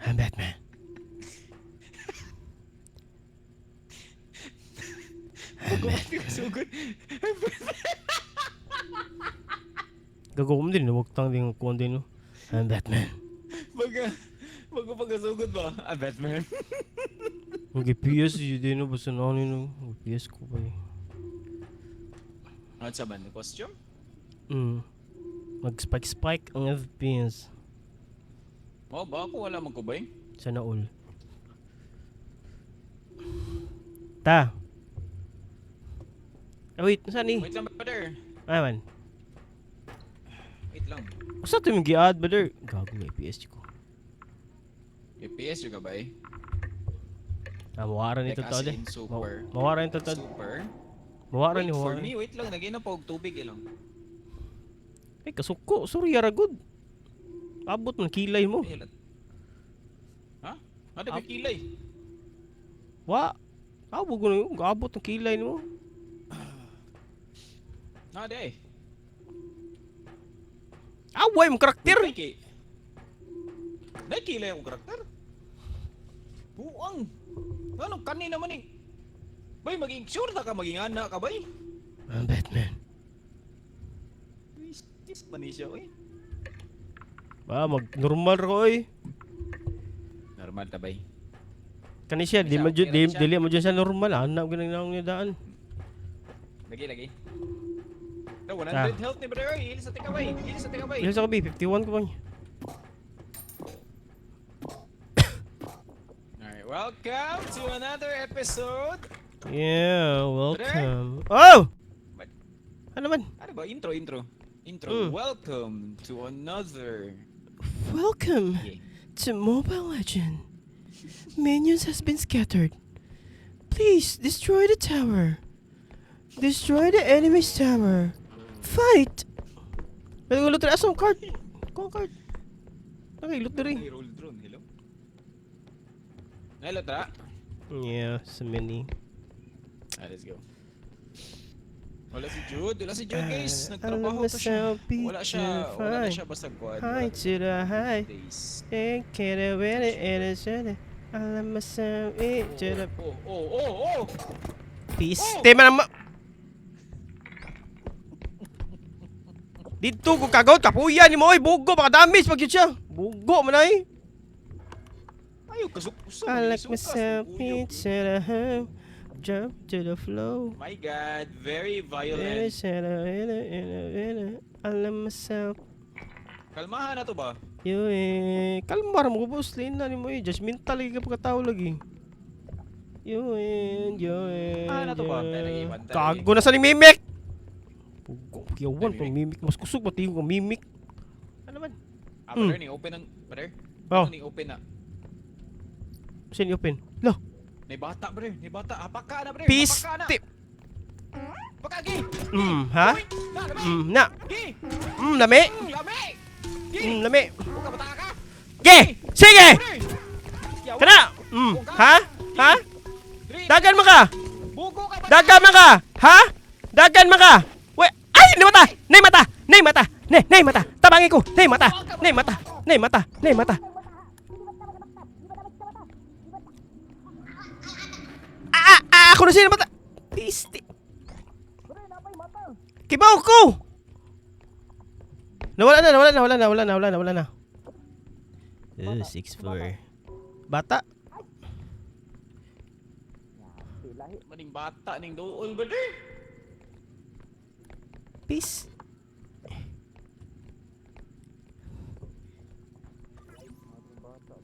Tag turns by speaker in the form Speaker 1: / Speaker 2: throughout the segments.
Speaker 1: I'm Batman.
Speaker 2: Bago sugod.
Speaker 1: Gago ko din, wag tang din kuan din no. I'm Batman.
Speaker 2: Bago bago pagkasugod ba? Ah, Batman.
Speaker 1: Ang GPS yun din no, basta na ano no. GPS ko ba eh.
Speaker 2: Ano sa ba? Costume?
Speaker 1: Mag-spike spike ang FPS.
Speaker 2: Oh, ba ako wala man ko ba eh?
Speaker 1: Sana all. Ta. Ah, wait, saan ni?
Speaker 2: Wait lang, brother.
Speaker 1: Ay man.
Speaker 2: Wait lang.
Speaker 1: Usa to yung gi-add brother? Gago ng FPS ko.
Speaker 2: FPS yung ka ba eh?
Speaker 1: Ah, mawara nito
Speaker 2: Like
Speaker 1: to
Speaker 2: as
Speaker 1: de.
Speaker 2: in super.
Speaker 1: Mawara nito to.
Speaker 2: Super.
Speaker 1: Mawara
Speaker 2: Wait
Speaker 1: ni
Speaker 2: for
Speaker 1: mawara.
Speaker 2: me, wait lang. Nag-inom pa og tubig eh lang.
Speaker 1: Ay, kasuko. Sorry, yara good. Abot man kilay mo.
Speaker 2: Ay, halat. Ha? Ano ba kilay?
Speaker 1: Wa. Abot ko na yun. Abot ang kilay mo.
Speaker 2: Na, di eh.
Speaker 1: Away mo karakter.
Speaker 2: Nakilay akong karakter. Buang. Ano, kanina man eh. Bay, maging sure na ka, maging anak ka, bay.
Speaker 1: I'm Batman.
Speaker 2: Sis man ni siya, oy.
Speaker 1: Ba, mag normal ra ko oy.
Speaker 2: Normal ta, bay.
Speaker 1: Kani siya, di
Speaker 2: Siya,
Speaker 1: man jud
Speaker 2: okay
Speaker 1: di,
Speaker 2: ra siya.
Speaker 1: dili man jud siya normal. Hanap gyud nang niya daan.
Speaker 2: Lagi, lagi. No, 100 health ni brother. Oy, Ilis sa tika, bay. Ilis sa tika, bay.
Speaker 1: Ilan sa kabi? 51 ko ba niya?
Speaker 2: Alright, welcome to another episode.
Speaker 1: Yeah, welcome. Oh!
Speaker 2: But-
Speaker 1: Ano man?
Speaker 2: Ano ba? Intro, intro. Intro. Welcome to another
Speaker 1: Welcome
Speaker 2: game.
Speaker 1: to Mobile Legend. Minions has been scattered. Please destroy the tower. Destroy the enemy's tower. Fight! Pwede ko lutri. Asa ang card? Kuha ang card. Okay, lutri.
Speaker 2: Ay, roll drone. Hello? Hello, tara.
Speaker 1: Yeah, so many.
Speaker 2: Ah, let's go. Wala si Jude. Wala si Jude, guys. Nagtrabaho
Speaker 1: Alam
Speaker 2: pa siya.
Speaker 1: myself be
Speaker 2: Wala siya. Wala na
Speaker 1: fine.
Speaker 2: siya basta quad.
Speaker 1: High to the high.
Speaker 2: Days.
Speaker 1: And can't win it and it's in it. I let myself to the
Speaker 2: Oh.
Speaker 1: Peace.
Speaker 2: Oh!
Speaker 1: Tema na Dito ko kagaw kapuya ni mo oy bugo baka damage pag yun siya. Bugo man ay.
Speaker 2: Ayaw, kasuk-usap.
Speaker 1: I like myself to the hum, jump to the flow.
Speaker 2: My God, very violent.
Speaker 1: I let myself
Speaker 2: Kalmahan na to ba?
Speaker 1: you eh. Kalma ra mo boss lina ni mo eh. Judgmental lagi ka pagkatao lagi. You in, you in.
Speaker 2: Ah, na to ba?
Speaker 1: You
Speaker 2: Tara,
Speaker 1: in.
Speaker 2: iwan, tara,
Speaker 1: Gago na sa ni Mimic! Pugo, kiyawan
Speaker 2: Ay,
Speaker 1: pang mimic. Mas kusog pati yung mimic. Ano man?
Speaker 2: Ah, brother, ni open ang... Brother?
Speaker 1: Oh.
Speaker 2: Ni open na.
Speaker 1: Saan open? Lo,
Speaker 2: May bata, brother. May bata. Apaka na, brother.
Speaker 1: peace
Speaker 2: Apaka na.
Speaker 1: tip.
Speaker 2: Apaka, gi!
Speaker 1: Ha?
Speaker 2: Uy, na, lami!
Speaker 1: Na.
Speaker 2: Gi!
Speaker 1: Lami.
Speaker 2: Lami! Gi!
Speaker 1: Lami.
Speaker 2: Huwag ka, bata ka!
Speaker 1: Ge! Sige!
Speaker 2: Brother! Yawa.
Speaker 1: Kana! Ha? Ha?
Speaker 2: Dre,
Speaker 1: Dagan man ka!
Speaker 2: Bugo ka, bata!
Speaker 1: Dagan man ka! Ha? Dagan man ka! We, ay, nay mata! Nay mata! Nay mata! Nay, nay mata! Tabangi ko! Nay mata! Nay mata! Nay mata! Nay mata! Ah, ah, ah, ako na siya mata! Piste! Kibaw ko! Nawala na, nawala na, nawala na, nawala na, nawala na, nawala na. Oh, 6-4. Bata?
Speaker 2: Maning bata ning duol, brother.
Speaker 1: Peace.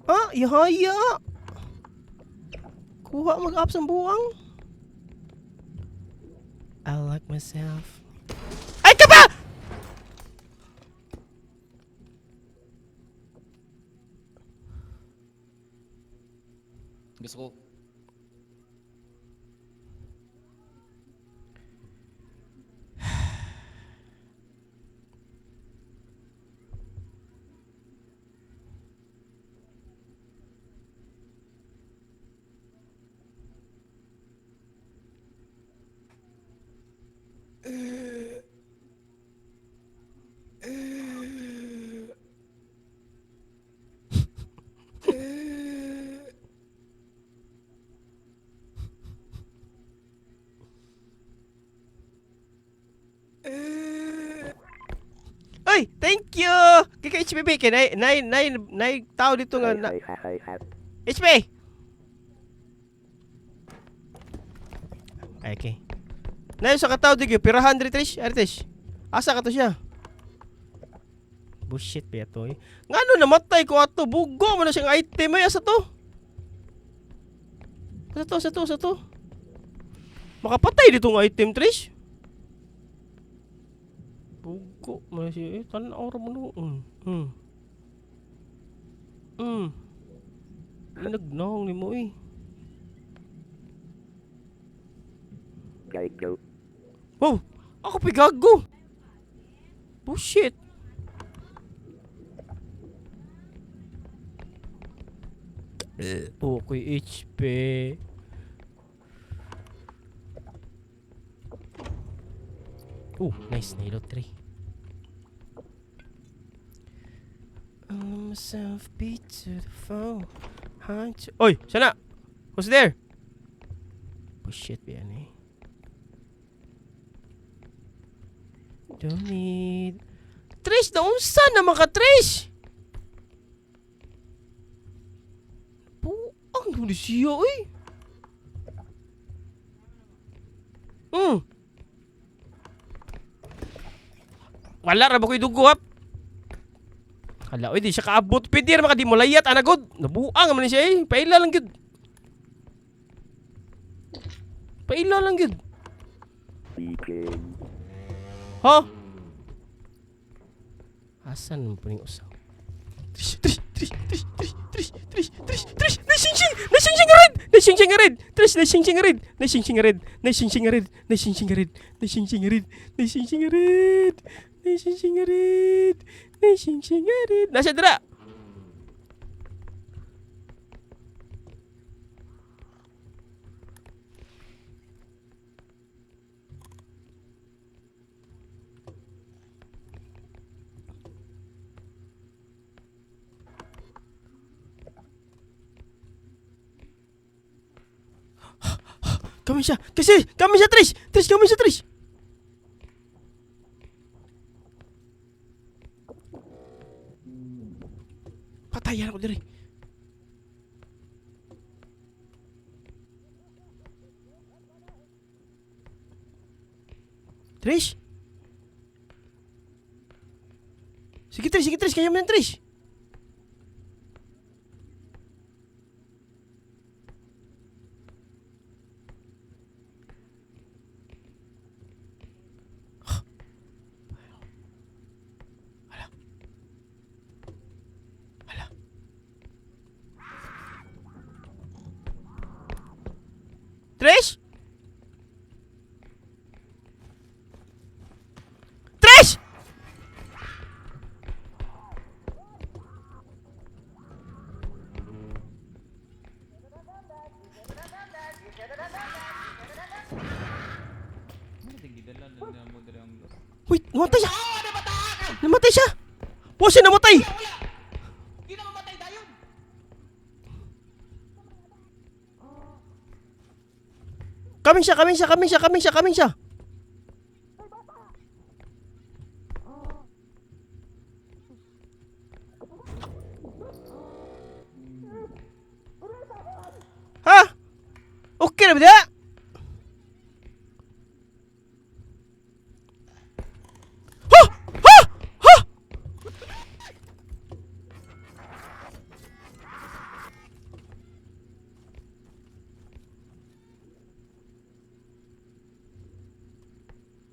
Speaker 1: Ah, ihaya. Kuha mag-ups ang buwang. I like myself. Ay ka ba?
Speaker 2: Gusto ko.
Speaker 1: Oy, thank you. Kay HPB kay nay nay nay nay tao dito nga na, HP. Ay, okay. Nay sa katao dito, pirahan diri Trish, ari Trish. Asa ka to siya? Bullshit ba to eh. Ngano namatay ko ato, bugo man na siyang item ay asa to? Asa to, asa to, asa to? Makapatay dito ng item, Trish. Bugo man siya eh, tan-aw ra mo noon. Inagnong ni mo eh. Wow! Ako pigago! Bullshit! Okay, HP. Oh, nice. Nahilo 3. I let myself be to the phone. Oy! Sana! Who's there? Bullshit ba yan eh? Don't need... Trish! Naunsa naman ka, Trish! Buang naman ni siya, eh! Wala ra ba ko'y dugo, hap? Hala, oy, di siya kaabot. Pwede ra ba ka di mo layat, anagod? Nabuang naman ni siya, eh. Paila lang, gyud. Paila lang, gyud. Ha? Asan mo po usaw? Trish, Trish, Trish, Trish, Trish, Trish, Trish, Trish, Trish, Nagsing-sing! Nagsing-sing red! Nagsing-sing red! Trish, nagsing-sing red! Nagsing-sing red! Nagsing-sing red! Nagsing-sing red! Nagsing-sing red! Nagsing-sing red! Nagsing-sing red! Nagsing-sing red! Nasa dira! Kami siya! Kasi! Kami siya, Trish! Trish, kami siya, Trish! Patayan ako diri. Trish? Sige, Trish, sige, Trish. Kaya mo yan, Trish. Hala. Hala. Trish? Trish!
Speaker 2: Ano gidala na mo diri ang
Speaker 1: Wait, namatay siya! Namatay siya! Boss, siya namatay!
Speaker 2: Di na mamatay dayon.
Speaker 1: Coming siya, coming siya, coming siya, coming siya, coming siya! Ha? Okay na ba diha? Ha! Ha! Ha!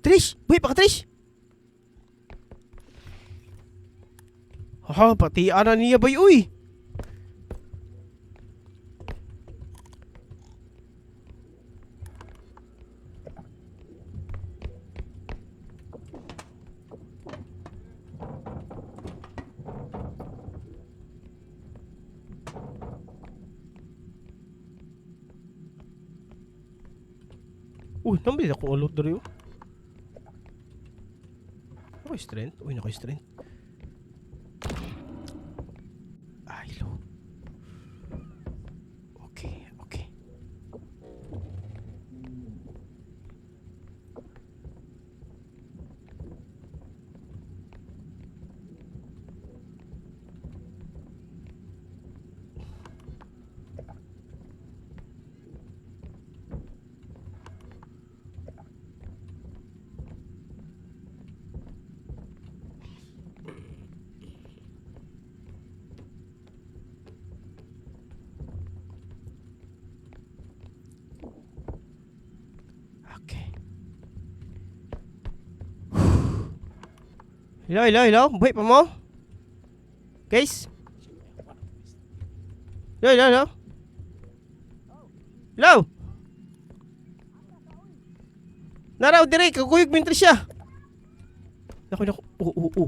Speaker 1: Trish! Buhi pa ka, Trish! Ha, pati ana niya bay, uy! Uy, nambili akong alot diri oh. Naka strength? Uy, naka strength. Ay, low. Okay. Hello, hello, hello. Buhay pa mo? Guys? Hello, hello, hello. Hello? Naraw, dire, kaguyog mintri siya. Naku, naku. Oo, oo, oo.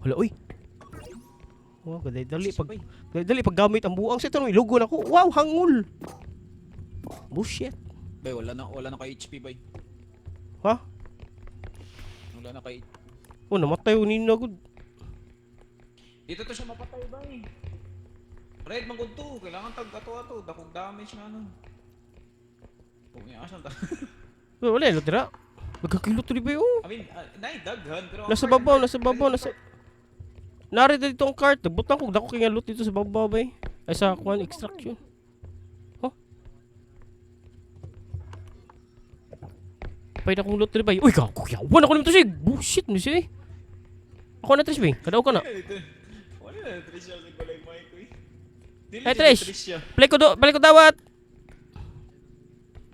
Speaker 1: Hala, uy. Wow, dali, dali, pag,
Speaker 2: Bay.
Speaker 1: dali, dali, paggamit ang buang sa ito, ilugo na ko. Wow, hangul. Bullshit.
Speaker 2: Bay, wala na kay HP, bay.
Speaker 1: Ha?
Speaker 2: Wala na kay
Speaker 1: Oh, namatay ko nina gud.
Speaker 2: Dito to siya mapatay, bay. Red man gud to, kailangan tag ato ato, dakog damage na ano. Kung iya asa ta.
Speaker 1: Wala, wala, dira. Nagkakilot to di ba oh.
Speaker 2: I mean, nay daghan pero ang
Speaker 1: Nasa
Speaker 2: card-
Speaker 1: babaw, nasa babaw, nasa... Narito dito ang cart. Butang ko, dako kay nga loot dito sa babaw bay. Ay sa kuan extraction. Oh. Pwede akong loot diri bay. Uy, gago yawan ako nito sig. Bullshit ni siya eh. Ako na Trish bay. Kadaw ka na.
Speaker 2: Wala na dito. Wala na Trish sa balay mic ko eh. Dili
Speaker 1: Hey,
Speaker 2: dili
Speaker 1: Trish.
Speaker 2: Trish.
Speaker 1: Play ko do, play ko dawat.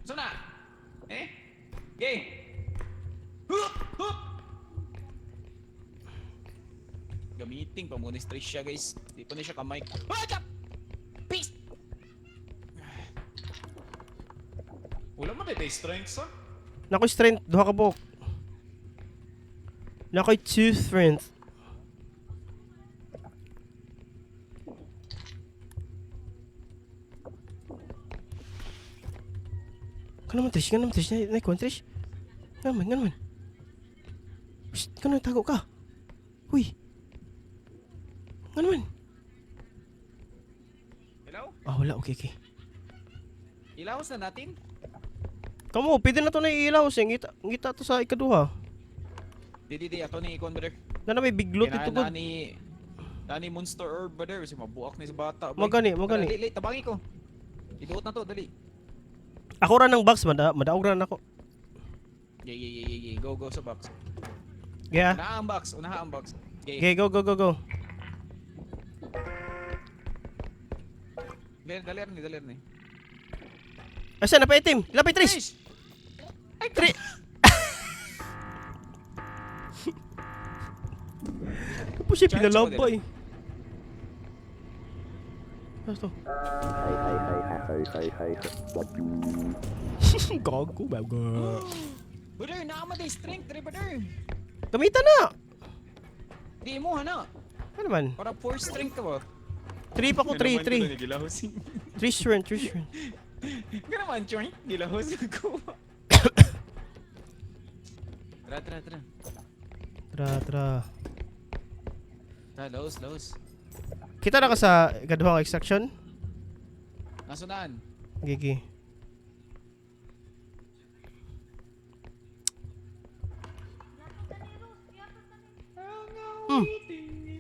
Speaker 2: So na. Eh? Gay. Hup! Hup! Gamitin pa muna si Trish guys. Di pa na siya kamay. Ah! Jump! Peace! Wala man tayo strength sa.
Speaker 1: Nako strength duha ka buok. Nako two strength. Kano man Trish, kano man Trish, na kuan Trish. Nga man, nga man. Shh, kano tago ka? Uy. Nga naman.
Speaker 2: Hello?
Speaker 1: Ah, wala, okay, okay.
Speaker 2: Ilaos na natin?
Speaker 1: Kamo, pwede na to na iilaw siya. Ngita, ngita to sa ikaduha.
Speaker 2: Di di di ato ni ikon brother.
Speaker 1: Na na may big loot dito
Speaker 2: Kailangan
Speaker 1: gud.
Speaker 2: Nani, nani monster orb brother kasi mabuak ni sa bata. Boy.
Speaker 1: Magani, magani.
Speaker 2: Dali, dali, tabangi ko. Iduot na to, dali.
Speaker 1: Ako ra ng box, madaog ra nako.
Speaker 2: Yeah. Go, go sa box.
Speaker 1: Yeah.
Speaker 2: Unaha ang box, unaha ang box. Okay.
Speaker 1: Okay, go, go, go, go.
Speaker 2: Dali, dali ni, dali ni.
Speaker 1: Asa na pa itim? Lapit Trish.
Speaker 2: Ay,
Speaker 1: Tri. Kapo siya
Speaker 2: Charge ko
Speaker 1: pinalabay. Ano to? Gago, bago.
Speaker 2: Brother, naama day strength, dali brother.
Speaker 1: Gamita na.
Speaker 2: Di mo hana.
Speaker 1: Ano man?
Speaker 2: Para 4 strength ka ba?
Speaker 1: 3 pa ko, 3, 3. 3 strength, 3 strength.
Speaker 2: Gana man, choy. Gilahos ko. Tara, tara, tara.
Speaker 1: Tara, tara.
Speaker 2: Tara, laos, laos.
Speaker 1: Kita na ka sa ikaduhang extraction?
Speaker 2: Nasunaan.
Speaker 1: Gigi.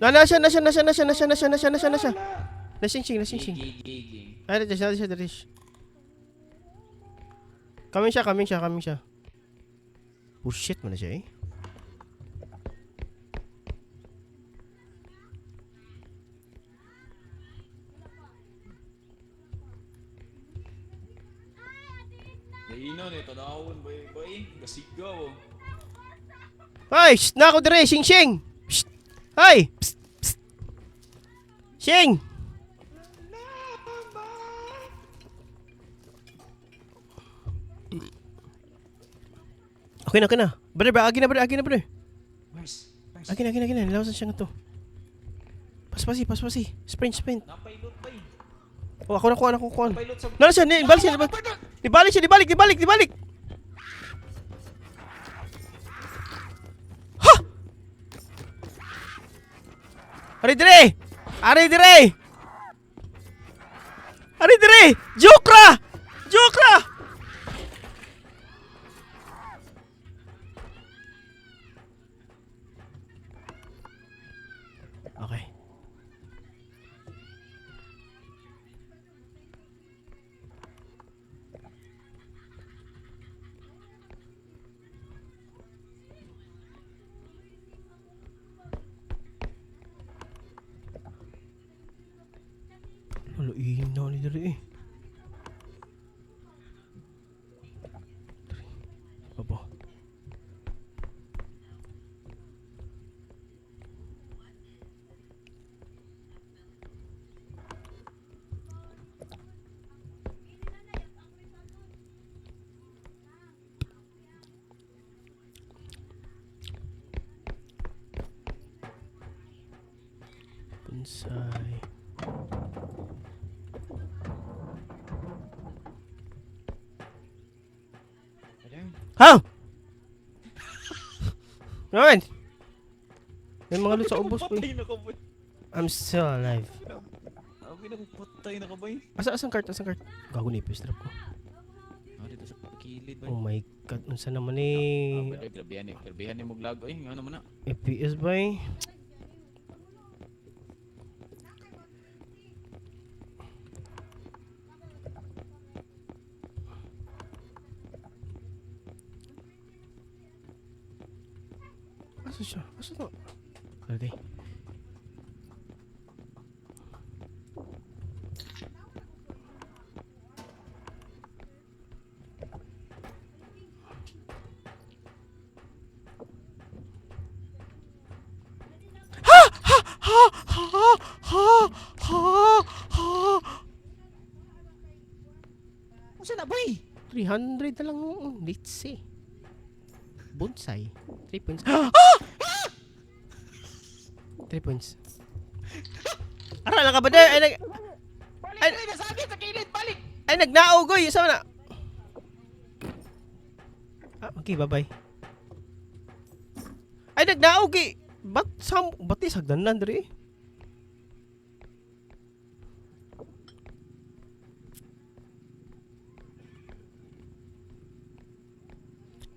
Speaker 1: Na siya, na siya, na siya, na siya, na siya, na siya, na siya, na siya, na siya. Nasing sing, nasing sing.
Speaker 2: Gigi, gigi.
Speaker 1: Ay, dito siya, dito siya, dito siya. Coming siya, coming siya, coming siya. Oh shit man na siya eh.
Speaker 2: Naino ni tanawon bay bay gasigaw.
Speaker 1: Ay, shh, na ako dire, sing sing. Shh. Ay, psst, psst. Sing. Okay na, okay na. Brother, bro, agi na, brother, agi na, brother.
Speaker 2: Where's? Where's?
Speaker 1: Agi na, agi na, agi na. Nilawasan siya nga to. Paspasi, paspasi. Sprint, sprint.
Speaker 2: Napailot bay.
Speaker 1: Oh, ako na, kuha na, kuha na.
Speaker 2: Napailot sa
Speaker 1: Nala siya, nibalik siya, nibalik. Nibalik siya, nibalik, nibalik, nibalik. Ha! Ari dire! Ari dire! Ari dire! Jokra! Jokra! Okay. Lalo, ina ni dire eh. Dire. Baba. Bonsai.
Speaker 2: Brother.
Speaker 1: Ha! Naman! May mga loot sa ubos ko eh.
Speaker 2: Patay na ka ba?
Speaker 1: I'm still alive.
Speaker 2: Ako na patay na ka ba?
Speaker 1: Asa, asang cart? Asang cart? Gago na ipis trap ko.
Speaker 2: Ah, dito sa kilid ba?
Speaker 1: Oh my God, unsa naman
Speaker 2: Ah,
Speaker 1: eh.
Speaker 2: brother, grabehan eh. Grabehan eh maglag. Ay, ano man na.
Speaker 1: FPS ba eh? Asa siya? Asa to? Okay. Ha! Ha! Ha! Ha! Ha! Ha!
Speaker 2: Unsa na bay?
Speaker 1: 300 na lang noon. Let's see. Bonsai. 3 points. Ah! 3 points. Ara lang ka ba na? Ay, nag,
Speaker 2: Balik
Speaker 1: Ay-
Speaker 2: ay, nasagit sa kilid, balik.
Speaker 1: ay nagnaogoy. Sama na. Ah, okay, bye-bye. Ay, nagnaogoy. Ba't sam, ba't di sagdanan diri?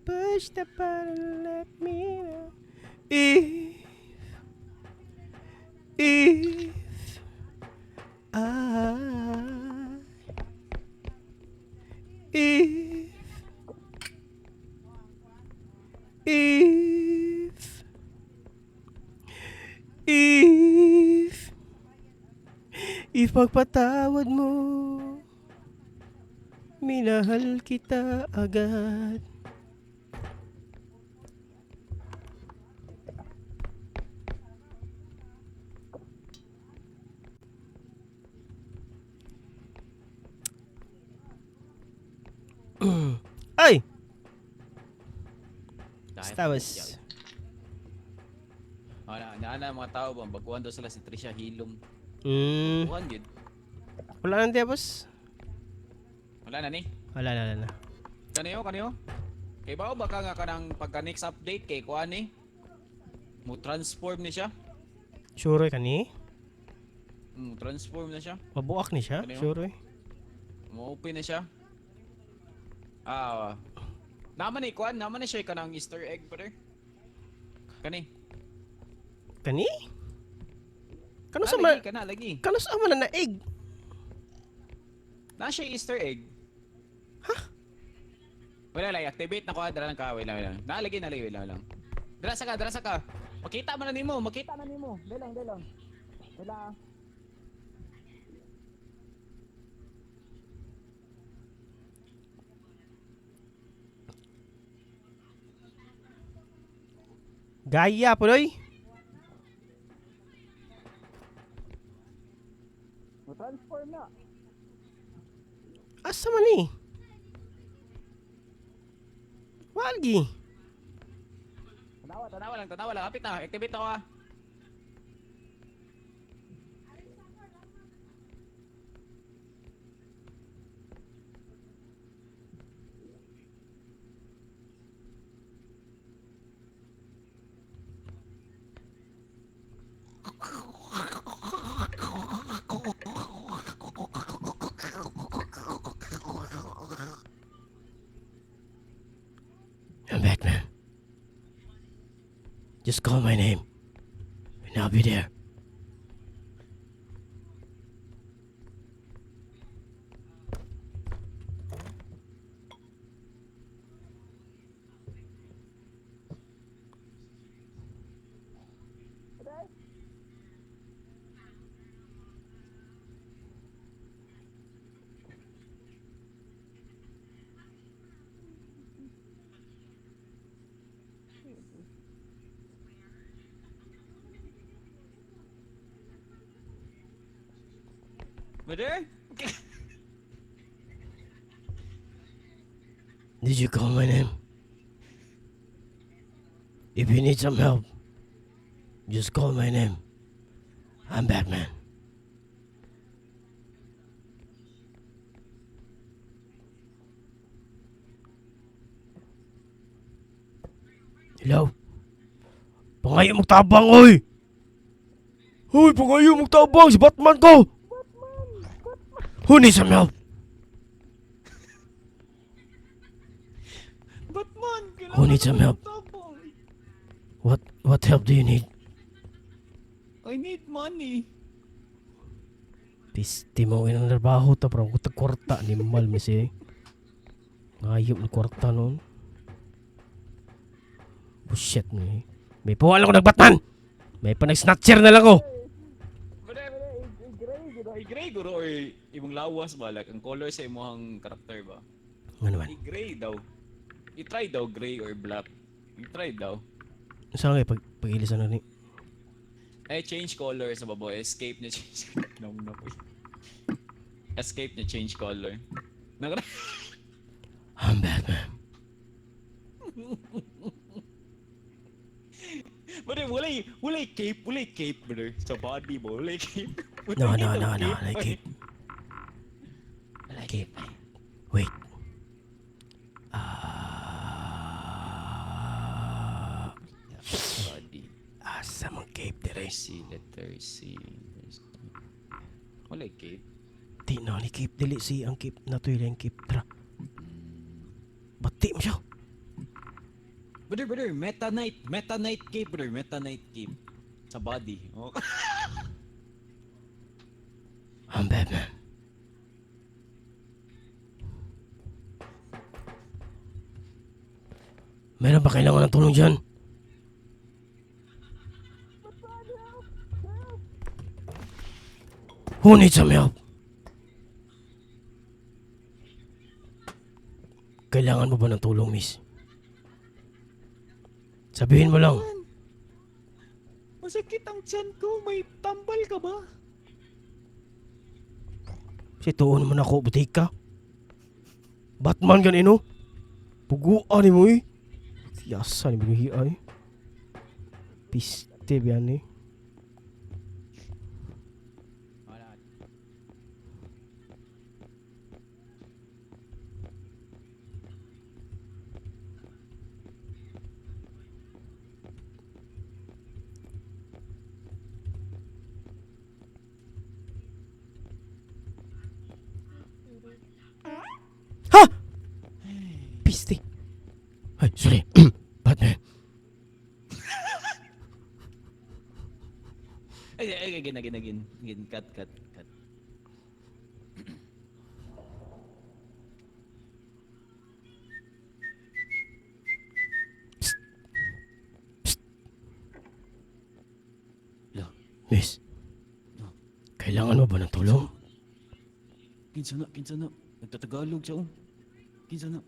Speaker 1: Push the button, let me know. If I, if magpatawad mo, minahal kita agad. Ay! Stavas.
Speaker 2: Ah, na, na, na, mga tao ba, baguhan daw sila si Trisha Hilom. Baguhan yun.
Speaker 1: Wala nang tapos?
Speaker 2: Wala na ni.
Speaker 1: Wala na, wala na.
Speaker 2: Kaniyo, kaniyo. Kay bao baka nga kanang pagka next update kay kuan ni. Mo transform ni siya.
Speaker 1: Sure ka ni?
Speaker 2: Mo transform na siya.
Speaker 1: Mabuak ni siya?
Speaker 2: Ano yun?
Speaker 1: Sure eh.
Speaker 2: Mo open na siya. Ah. Naman ni kuan, naman ni siya kanang Easter egg brother. Kani.
Speaker 1: Kani? Kano sa
Speaker 2: Ah,
Speaker 1: man
Speaker 2: lagi kana lagi.
Speaker 1: kano sa man na egg?
Speaker 2: Na siya Easter egg. Ha? Wala lang, activate na ko, dala lang ka, wait lang, wait lang. Nalagi, nalagi, wait lang, wait lang. Dala sa ka, dala sa ka. Makita man na nimo, makita na nimo. Dala lang, dala lang. Dala.
Speaker 1: Gaya puloy.
Speaker 2: Mo-transform na.
Speaker 1: Asa man ni? Walgi.
Speaker 2: Tanawa, tanawa lang, tanawa lang. Kapit na, activate na ko ah.
Speaker 1: I'm Batman. Just call my name, and I'll be there.
Speaker 2: Brother?
Speaker 1: Did you call my name? If you need some help, just call my name. I'm Batman. Hello? Pangayo magtabang, oy! Hoy, pangayo magtabang! Si Batman ko! Who needs some help?
Speaker 2: Batman!
Speaker 1: Who needs some help? What help do you need?
Speaker 2: I need money.
Speaker 1: Piste mo inang trabaho ta pero kung kwarta ni mal mi si. Ngayop ni kwarta noon. Bullshit ni. May puwal ako nagbatman. May pa nag-snatcher na lang ko.
Speaker 2: Brother, brother, gray guro, gray guro or imong lawas ba like ang color sa imong karakter ba?
Speaker 1: Nga naman.
Speaker 2: I-gray daw. I-try daw gray or black. I-try daw.
Speaker 1: Saan nga pag pag-ilisan na ni?
Speaker 2: Eh, change color sa babo. Escape na change. No, no. Escape na change color. Nag-
Speaker 1: I'm Batman.
Speaker 2: Brother, walay cape, brother. Sa body mo, walay cape.
Speaker 1: No, no, no, no. Walay cape.
Speaker 2: Walay
Speaker 1: Cape. Wait. Ah,
Speaker 2: Body.
Speaker 1: asa mang cape dire?
Speaker 2: C, letter C. Letter C. Walay cape.
Speaker 1: Di na ni cape dili si ang cape na tuy ang cape tra. Bati mo siya.
Speaker 2: Brother, brother, Meta Knight cape, brother, Meta Knight cape. Sa body. Oh.
Speaker 1: I'm Batman. Meron ba kailangan ng tulong dyan? Who needs some help? Kailangan mo ba ng tulong, miss? Sabihin mo lang.
Speaker 2: Masakit ang tiyan ko. May tambal ka ba?
Speaker 1: Kasi tuon naman ako, butika. Batman ganino. Puguan ni mo eh. Yasa ni mo eh. Piste biyan eh.
Speaker 2: Wala.
Speaker 1: Ha! Piste. Ay, sorry. Batman.
Speaker 2: Ay, ay, again, again, again. Again, cut, cut, cut.
Speaker 1: Psst. Psst.
Speaker 2: Lo,
Speaker 1: Miss. Kailangan mo ba ng tulong?
Speaker 2: kinsa na, kinsa na. Nagtatagalog siya, oh. Kinsa na.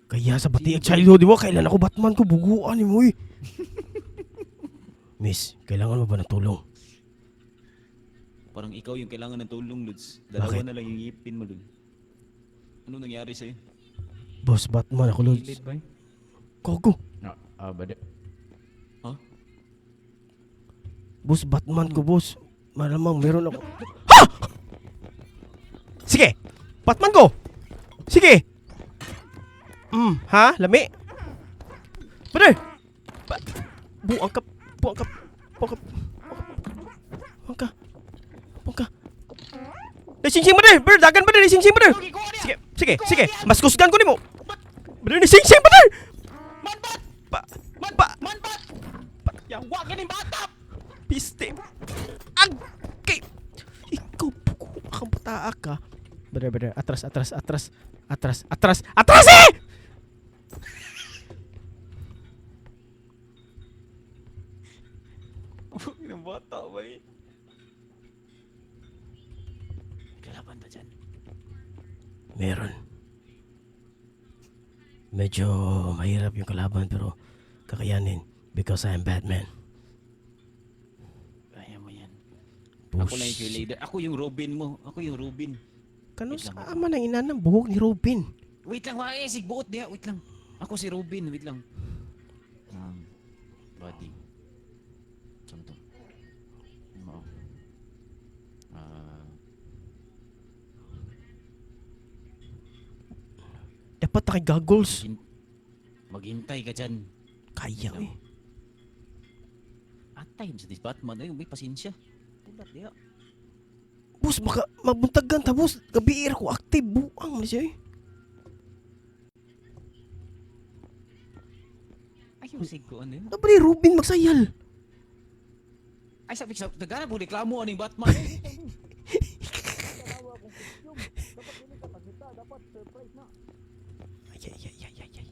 Speaker 1: Kaya sa bati at childhood, di ba? Kailan ako Batman ko? Buguan ni mo eh. Miss, kailangan mo ba ng tulong?
Speaker 2: Parang ikaw yung kailangan ng tulong, Lods. Dalawa
Speaker 1: Bakit?
Speaker 2: na lang yung ngipin mo dun. Ano nangyari sa'yo?
Speaker 1: Boss Batman ako, Lods.
Speaker 2: ba?
Speaker 1: Gogo.
Speaker 3: No, ah, bade.
Speaker 2: Huh?
Speaker 1: Boss, Batman ko, boss. Malamang meron ako. Ha! Sige! Batman ko! Sige! Ha? Lami? Brother! Buang ka! Buang ka! Buang ka! Buang ka! Buang ka! Nasingsing, brother! Brother, dagan, brother! Nasingsing, brother! Sige, sige, sige! Mas kusgan ko nimo! Brother, nasingsing, brother!
Speaker 2: Manbat!
Speaker 1: Pa! Pa!
Speaker 2: Manbat! Yawa ka ni bata!
Speaker 1: Piste. Ang kay ikaw buko kang bataa ka. Brother, brother, atras, atras, atras, atras, atras, atras eh!
Speaker 2: Ng bata ba eh? Kalaban ba dyan?
Speaker 1: Meron. Medyo mahirap yung kalaban pero kakayanin because I am Batman.
Speaker 2: Kaya mo yan.
Speaker 1: Bush.
Speaker 2: Ako lang yung cheerleader. Ako yung Robin mo. Ako yung Robin.
Speaker 1: Kano
Speaker 2: Wait lang,
Speaker 1: sa ama ng ina ng buhok ni Robin?
Speaker 2: Wait lang, wala eh. Sigbuot diha. Wait lang. Ako si Robin. Wait lang. Body. Saan to?
Speaker 1: Dapat na kay goggles.
Speaker 2: Maghintay ka dyan.
Speaker 1: Kaya eh.
Speaker 2: Atay sa this Batman. Ay, may pasensya. Pulat diya.
Speaker 1: Boss, baka mabuntagan ta, boss. Gabi era ko active. Buang na siya eh.
Speaker 2: Ay, yung sig ko ano yun.
Speaker 1: Dapat ni Ruben magsayal.
Speaker 2: Ay, sabi sa nagana po reklamo aning Batman.
Speaker 1: Ay, ay, ay, ay, ay, ay.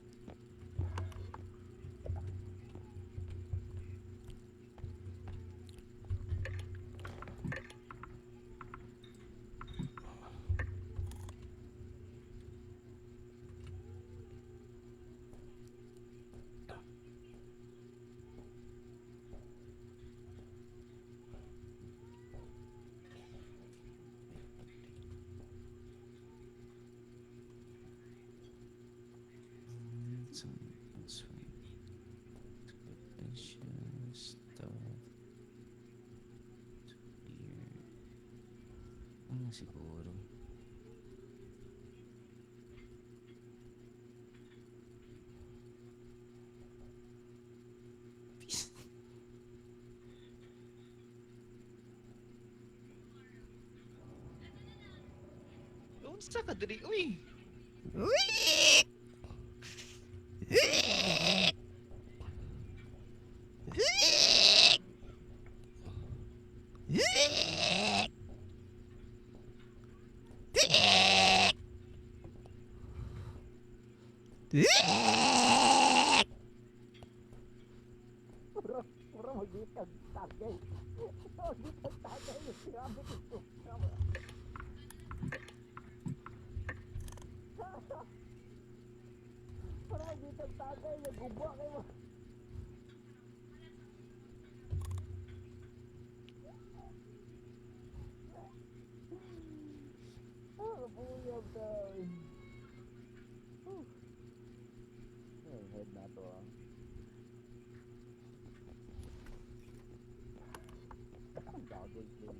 Speaker 2: Ano siguro? Unsa ka diri uy? Head na to ah. Goggles din.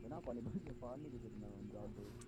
Speaker 2: Ganang ko ni ba siya paano gid na ang goggles.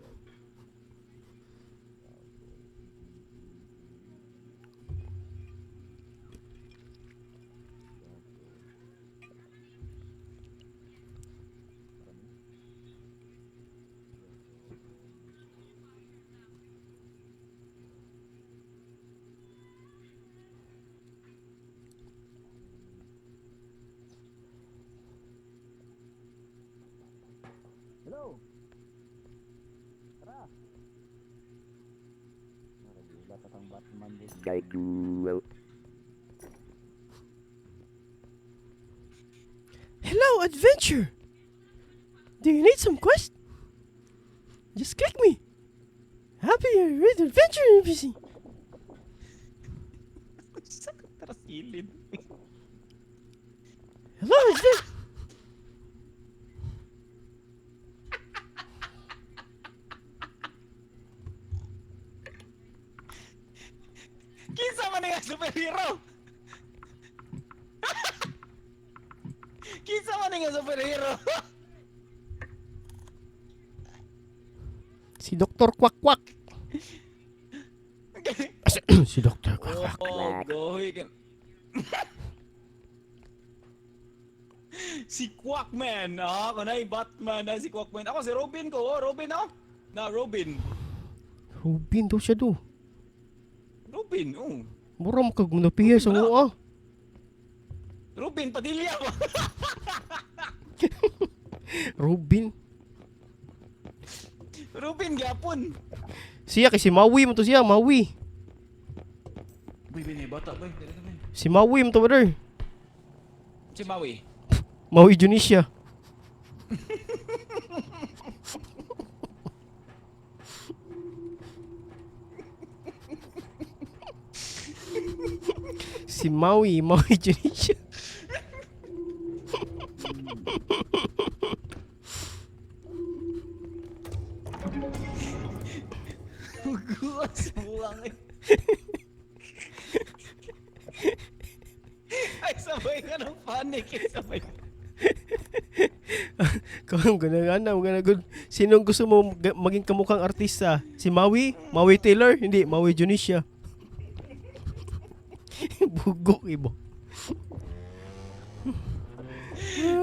Speaker 2: Hello. Tara. Naragulat at ang Batman din.
Speaker 1: Hello, adventure! Do you need some quest? Just click me. Happy with adventure NPC.
Speaker 2: Sa tara silid.
Speaker 1: Hello, adventure.
Speaker 2: Kinsa man nga superhero? Kinsa man nga superhero?
Speaker 1: Si Dr. Kwak Kwak. Si Dr. Kwak Kwak.
Speaker 2: Oh, goy ka. Si Quackman. Ah, kanay Batman na si Quackman. Ako si Robin ko. Oh, Robin oh. Na Robin.
Speaker 1: Rubin daw siya do.
Speaker 2: Robin, oh.
Speaker 1: Mura mo kag munapiya sa mua.
Speaker 2: Robin Padilla ba?
Speaker 1: Rubin.
Speaker 2: Robin gyapon.
Speaker 1: Siya kay si Maui mo to siya, Maui.
Speaker 2: Uy, bin bata boy. Dali na, boy.
Speaker 1: Si Maui mo to brother.
Speaker 2: Si Maui.
Speaker 1: Maui Junisia. Si Maui, Maui Junisia.
Speaker 2: Guwas buwang eh. Ay, sabay ka ng panic eh. Sabay.
Speaker 1: Kung gana gana good. Sinong gusto mo maging kamukhang artista? Si Maui? Maui Taylor? Hindi, Maui Junisia. Bugok ibo.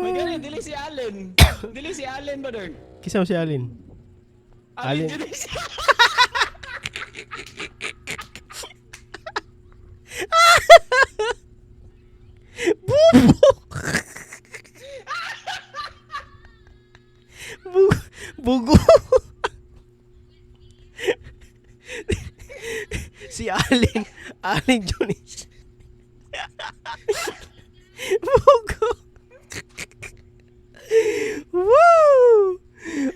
Speaker 2: May gani, dili si Allen. Dili si Allen, brother.
Speaker 1: Kisa mo si Alin?
Speaker 2: Allen
Speaker 1: Allen.
Speaker 2: Junisia.
Speaker 1: Bubok! Bugo. Si Alin. Alin Jonis. Bugo. Woo!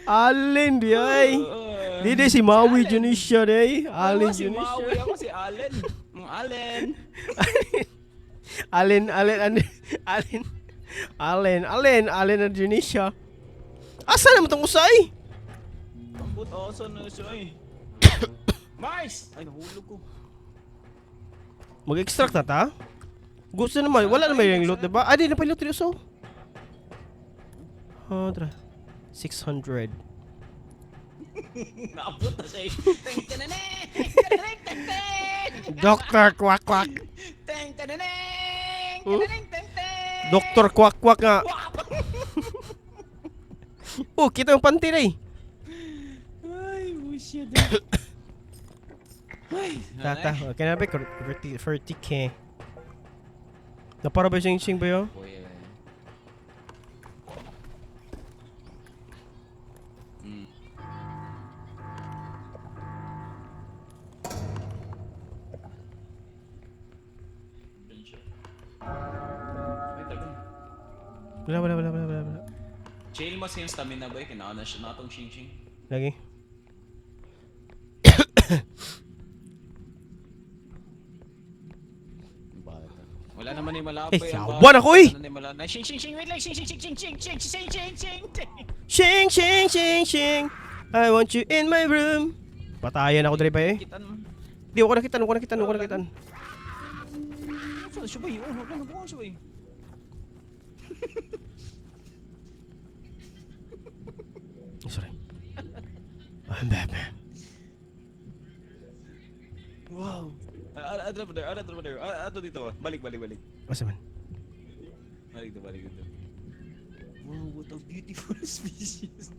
Speaker 1: Alin di ay. Di di si Maui Junisha di ay. Alin
Speaker 2: Ako si
Speaker 1: Junisha.
Speaker 2: Maui, ako si Allen. Allen.
Speaker 1: Alin, Alin, Alin, Alin, Alin, Alin, Alin na Junisha. Asa naman itong usay?
Speaker 2: Ambot, asa na siya eh. Mars! Ay, nahulog ko.
Speaker 1: Mag-extract na ta? Gusto naman, wala naman yung loot, diba? Ah, di na pa yung loot, so. Ah, tara. 600.
Speaker 2: Naabot na siya eh. Teng tananeng! Tananeng, teng teng!
Speaker 1: Doctor Quack Quack.
Speaker 2: Teng tananeng!
Speaker 1: Hmm?
Speaker 2: Tananeng, teng teng!
Speaker 1: Doctor Quack Quack nga.
Speaker 2: Wap!
Speaker 1: Oh, kita yung panty na eh.
Speaker 2: Ay, bullshit. Ay,
Speaker 1: Tata, okay na ba? 30, 30K. Napara ba siyang sing ba yun?
Speaker 2: Oh, yeah.
Speaker 1: Wala, wala, wala, wala, wala, wala.
Speaker 2: Chill mo sa yung stamina boy, kinaon na siya na atong shing shing.
Speaker 1: Lagi.
Speaker 2: Wala naman yung malapay.
Speaker 1: Eh, yawan ako eh!
Speaker 2: Wala naman yung malapay. Shing shing shing, wait lang, shing shing shing shing shing shing shing shing shing shing.
Speaker 1: Shing, shing, shing, shing. I want you in my room. Patayan ako dre pa eh.
Speaker 2: Kita naman.
Speaker 1: Di ako nakita, ako nakita, ako nakita.
Speaker 2: Ano siya ba yun? Wala na siya ba yun?
Speaker 1: Sorry. I'm Batman.
Speaker 2: Wow. Ato brother, ato brother, ato dito. Balik, balik, balik.
Speaker 1: Asa man?
Speaker 2: Balik dito, balik dito. Wow, what a beautiful species.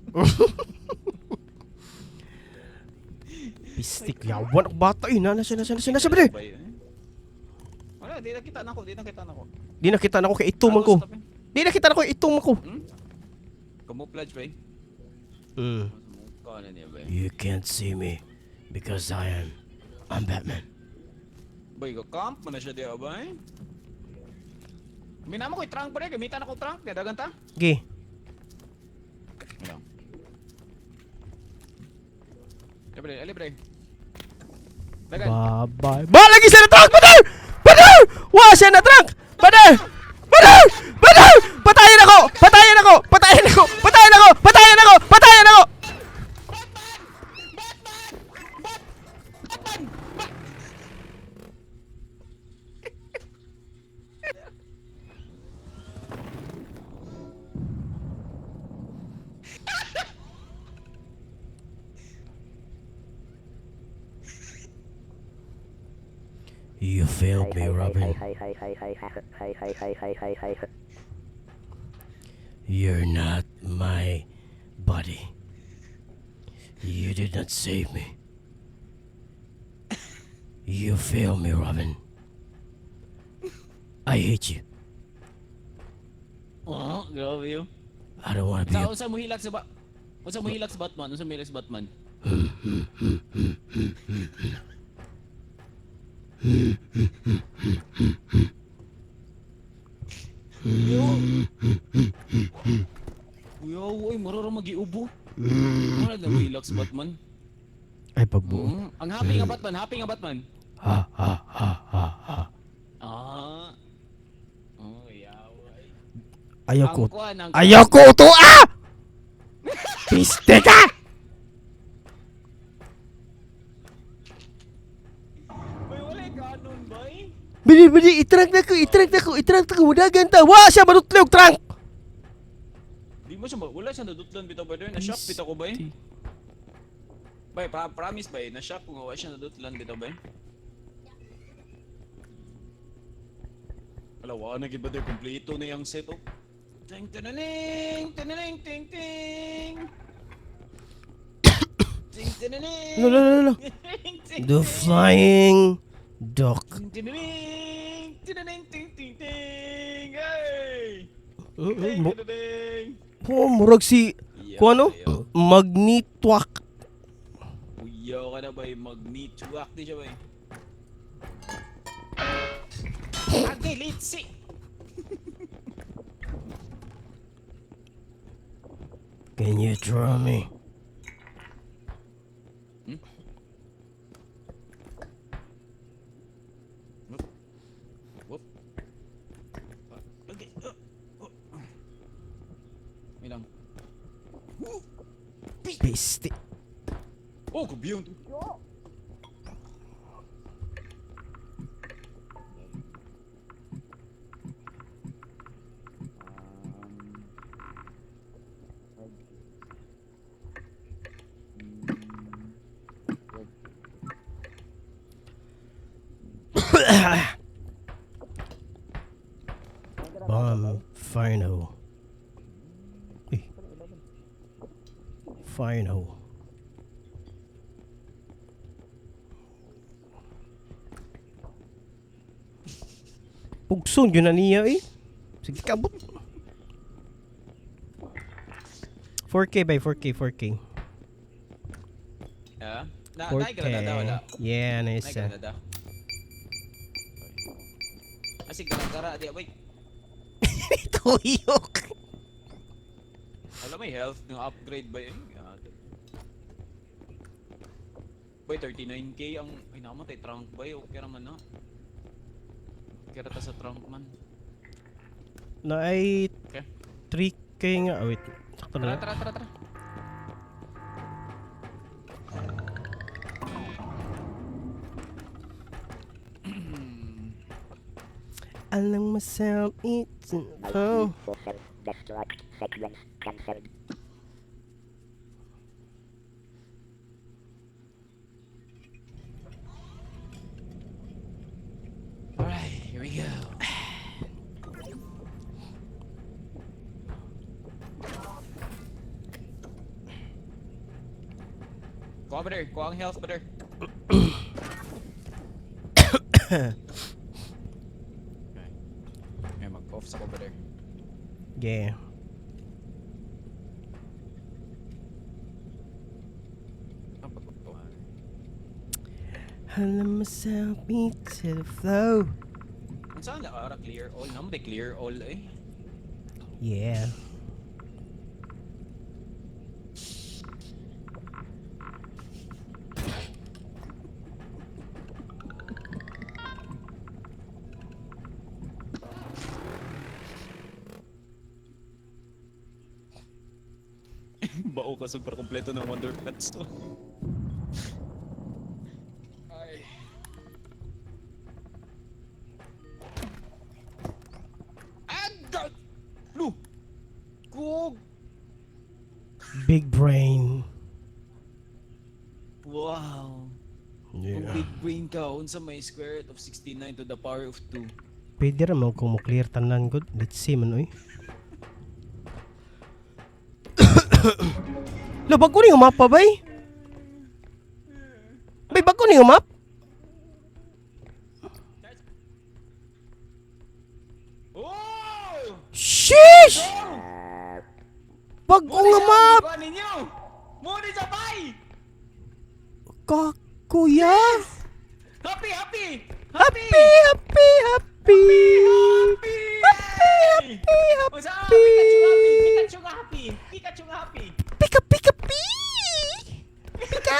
Speaker 1: Pistik, yawan ako bata eh. Nasa, nasa, nasa, nasa, bre.
Speaker 2: Wala, di nakita na ako, di nakita na ako.
Speaker 1: Di nakita na ako kay itumang ko. Di nakita na ko itong ko.
Speaker 2: Hmm? Camouflage ba eh?
Speaker 1: Mm.
Speaker 2: Mukha na niya ba eh?
Speaker 1: You can't see me because I'm Batman.
Speaker 2: Boy, camp mo na siya di ba eh? Minamo ko yung trunk pre, gamitan ako trunk, gadagan ta.
Speaker 1: Okay.
Speaker 2: Wala. Libre, libre. Dagan.
Speaker 1: Bye-bye. Ba, lagi siya na trunk! Brother! Brother! Wa siya na trunk! Brother! Brother! Brother! Patayin ako! Patayin ako! Patayin ako! Patayin ako! Patayin ako! Patayin ako!
Speaker 2: Batman! Batman! Batman!
Speaker 1: You failed me, Robin. You're not my buddy. You did not save me. You failed me, Robin. I hate you.
Speaker 2: Oh, grabe yun.
Speaker 1: I don't want to be
Speaker 2: Sa
Speaker 1: a
Speaker 2: unsa mo hilak sa ba? Unsa mo hilak sa Batman? Unsa mo hilak sa Batman? Yo. Uy, uy, mura ra magiubo. Mura na mo hilak sa Batman.
Speaker 1: Ay, pagbuo.
Speaker 2: Ang happy nga Batman, happy nga Batman.
Speaker 1: Ha, ha, ha, ha, ha.
Speaker 2: Ah. Oh, yawa.
Speaker 1: Ayaw ko.
Speaker 2: Ang kuan, ang
Speaker 1: Ayaw ko ito, ah! Piste ka!
Speaker 2: Uy, wala kanon, bay.
Speaker 1: Bili, bili, itrank na ko, itrank na ko, itrank na ko, wadagan ta. Wa siya manutlog, trunk!
Speaker 2: Di Di mo siya, wala siya nadutlan bitaw, brother. Na-shock bitaw ko ba eh? Bay, promise bay, na-shock ko nga wala siya nadutlan bitaw bay. Wala, wala na gid, brother. Kompleto na yung set, oh. Ting, tinaning, tinaning, ting, ting. Ting, tinaning.
Speaker 1: No, no, no, no.
Speaker 2: Ting, ting,
Speaker 1: The flying duck.
Speaker 2: ting, tinaning, tinaning, ting, ting, ting. Hey!
Speaker 1: Eh,
Speaker 2: Ting,
Speaker 1: mo
Speaker 2: tinaning.
Speaker 1: oh, murag si
Speaker 2: Yeah,
Speaker 1: kung ano?
Speaker 2: yeah.
Speaker 1: Magnitwak.
Speaker 2: Uyaw ka na ba? Magnituak di siya ba? Ate, litsi!
Speaker 1: Can you draw me?
Speaker 2: Whoop. Whoop. Ah, okay. Oh. Oh. Wait lang.
Speaker 1: Piste.
Speaker 2: Oh, kubiyong!
Speaker 1: Bomb final. Eh. Final. Pugson yun na niya eh. Sige kabot. 4K by 4K, 4K.
Speaker 2: Yeah? Na,
Speaker 1: 4K.
Speaker 2: naigranada, wala.
Speaker 1: Yeah, nice.
Speaker 2: Naigranada. Ah, sige, gara, di, wait.
Speaker 1: Tuyok.
Speaker 2: Alam may health ng upgrade ba yun? Boy, 39K ang... Ay, namatay, trunk ba yun? Okay raman na. Okay ra ta sa trunk man.
Speaker 1: Na ay
Speaker 2: Okay.
Speaker 1: 3K nga. Oh, wait. Sakto
Speaker 2: Tara,
Speaker 1: na.
Speaker 2: tara, tara, tara.
Speaker 1: Alang myself it's oh.
Speaker 3: Self-destruct sequence cancelled.
Speaker 2: Alright, here we go. Kuha, brother. Kuha ang health, brother. Okay. May mag-off sa ko, brother.
Speaker 1: Yeah.
Speaker 2: Ah, pag-off.
Speaker 1: Alam myself to the flow.
Speaker 2: Ang saan na ara clear all? Naman clear all eh.
Speaker 1: Yeah.
Speaker 2: Bao ka super kompleto ng Wonder Pets to. Ay. Agad! Lu! Kug!
Speaker 1: Big brain.
Speaker 2: Wow! Kung big brain ka, unsa may square root of 69 to the power of 2.
Speaker 1: Pwede ra mo kung mo clear tanan good. Let's see man oy. Lo bago ni yung map pa bay? Bay bago ni yung map?
Speaker 2: Oh!
Speaker 1: Sheesh!
Speaker 2: Oh!
Speaker 1: Bago nga map!
Speaker 2: Kuha ninyo! Muna sa bay!
Speaker 1: Kakuya!
Speaker 2: Happy, happy!
Speaker 1: Happy, happy, happy!
Speaker 2: Happy!
Speaker 1: Happy, happy,
Speaker 2: Unsa?
Speaker 1: happy!
Speaker 2: Pikachu happy! Pikachu nga happy! Pikachu nga happy!
Speaker 1: Pika, pika, pi! Pika!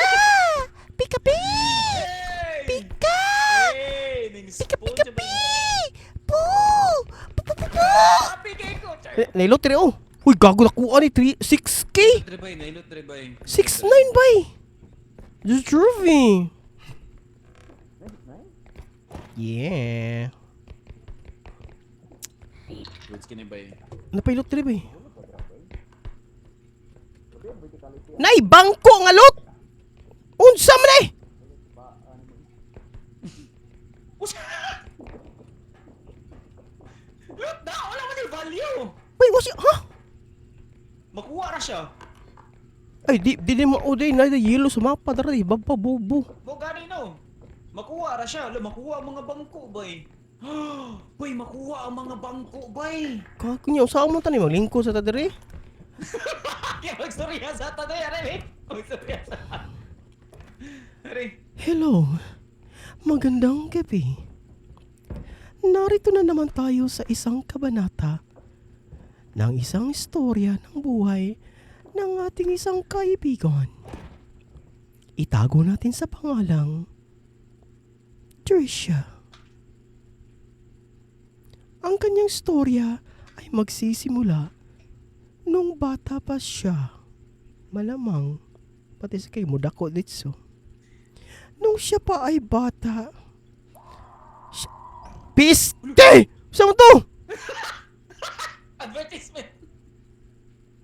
Speaker 1: Pika, pi!
Speaker 2: Hey!
Speaker 1: Pika!
Speaker 2: Hey! Ning
Speaker 1: Pika,
Speaker 2: spawn
Speaker 1: pika,
Speaker 2: siya
Speaker 1: pi!
Speaker 2: ba?
Speaker 1: Pu! Pu, pu, pu, pu!
Speaker 2: Happy kay ko! Char!
Speaker 1: Nailot rin oh! Uy, gago nakuha ni 3, 6K!
Speaker 2: Trebay, nailot trebay.
Speaker 1: 6'9 bay! The trophy! Yeah.
Speaker 2: Goods kini bay.
Speaker 1: Napailot rin bay. Nay bangko nga lot. Unsa man eh?
Speaker 2: Loot na! Wala man yung value!
Speaker 1: Wait, what's it? Ha?
Speaker 2: Makuha ra siya.
Speaker 1: Ay, di di di mo oday na yelo sa mapa dara di baba bobo.
Speaker 2: Mo gani no. Makuha ra siya. Lo, makuha ang mga bangko, bay. Bay, makuha ang mga bangko, bay.
Speaker 1: Kago niya usa man tani maglingkod sa ta diri.
Speaker 2: Kaya magstorya sa tanay, aray. Magstorya sa. Aray.
Speaker 1: Hello. Magandang gabi. Narito na naman tayo sa isang kabanata ng isang istorya ng buhay ng ating isang kaibigan. Itago natin sa pangalang Tricia. Ang kanyang istorya ay magsisimula nung bata pa siya. Malamang, pati sa kay mudako ditso. Nung siya pa ay bata. Siya... Piste! Saan mo to?
Speaker 2: Advertisement.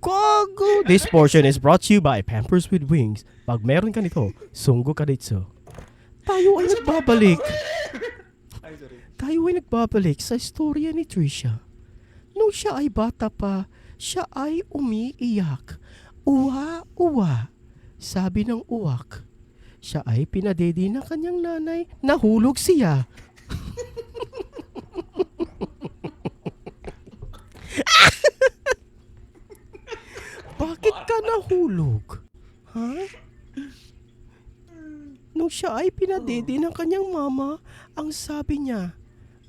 Speaker 1: Kago! This portion is brought to you by Pampers with Wings. Pag meron ka nito, sunggo ka dito. Tayo ay nagbabalik.
Speaker 2: Ay, sorry.
Speaker 1: Tayo ay nagbabalik sa istorya ni Trisha. Nung siya ay bata pa, siya ay umiiyak. Uwa, uwa. Sabi ng uwak. Siya ay pinadedi ng kanyang nanay, nahulog siya. Bakit ka nahulog? Ha? Nung siya ay pinadede ng kanyang mama, ang sabi niya,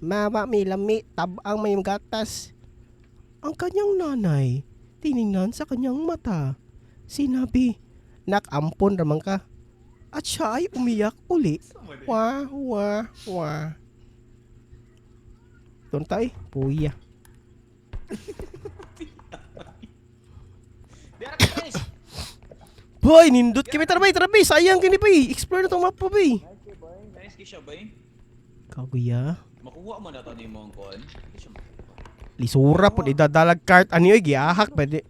Speaker 1: "Mama, may lami, tabang may gatas." Ang kanyang nanay, tiningnan sa kanyang mata. Sinabi, "Nakampon ramang ka." At siya ay umiyak uli. Wah, wah, wah. Tontay, puya.
Speaker 2: Di ara ka, guys.
Speaker 1: Boy, nindot kami. Tara bay, tara bay. Sayang kini bay. Explore na tong mapa bay.
Speaker 2: Nice siya, bay.
Speaker 1: Kaguya.
Speaker 2: Makuha mo na to ni mo ang kuan. Hindi siya makuha.
Speaker 1: Lisura po, idadalag cart. Ano yun, giahak. Pwede.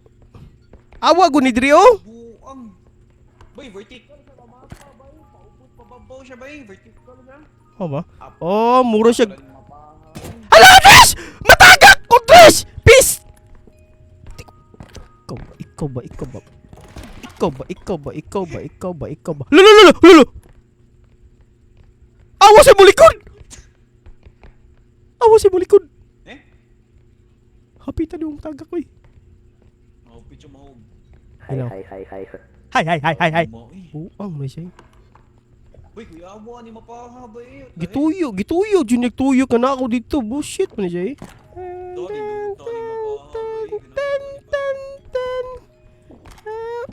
Speaker 1: Awa, guni diri oh.
Speaker 2: Buang. Bay, vertical siya ba mapa, bay. Paubot, pababaw siya, bay. Vertical siya.
Speaker 1: Oh ba? Oh, mura siya.
Speaker 2: Walang mapahan.
Speaker 1: Hala, Trish! Matagak ko, Trish! Peace! Ikaw ba, ikaw ba, ikaw ba? Ikaw ba, ikaw ba, ikaw ba, ikaw ba, ikaw ba? Lolo, lolo, lolo! Awa sa mulikod! Awa sa mulikod!
Speaker 2: Eh?
Speaker 1: Hapitan yung matagak ko eh.
Speaker 2: Mahupit siya, mahog.
Speaker 3: Hi,
Speaker 1: Hello.
Speaker 3: hi, hi, hi.
Speaker 1: Hi, hi, hi, hi, hi.
Speaker 2: Mo, eh.
Speaker 1: Buang na siya eh.
Speaker 2: Uy, kuya, awa ni mapaha, bay.
Speaker 1: Gituyo, gituyo. Jun, nagtuyo ka na ako dito. Bullshit man siya eh.
Speaker 2: Tony, Tony, mapaha, bay.
Speaker 1: Ten, ten, ten. Ah.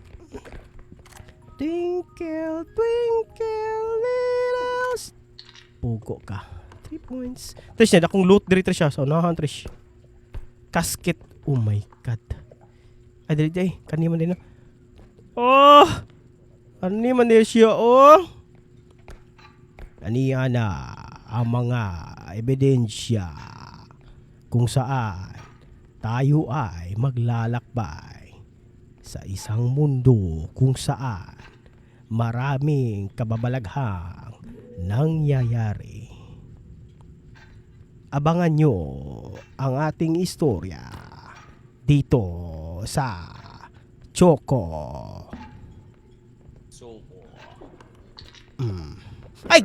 Speaker 1: Twinkle, twinkle, little Pugo ka. 3 points. Trish, na akong loot diri Trish. So, unahan Trish. Casket. Oh my God. Ay, diri diri. Kani man din na. Oh! Ani man din siya, oh! Aniya na ang mga ebidensya kung saan tayo ay maglalakbay sa isang mundo kung saan maraming kababalaghang nangyayari. Abangan nyo ang ating istorya dito sa Choco.
Speaker 2: So,
Speaker 1: Ay!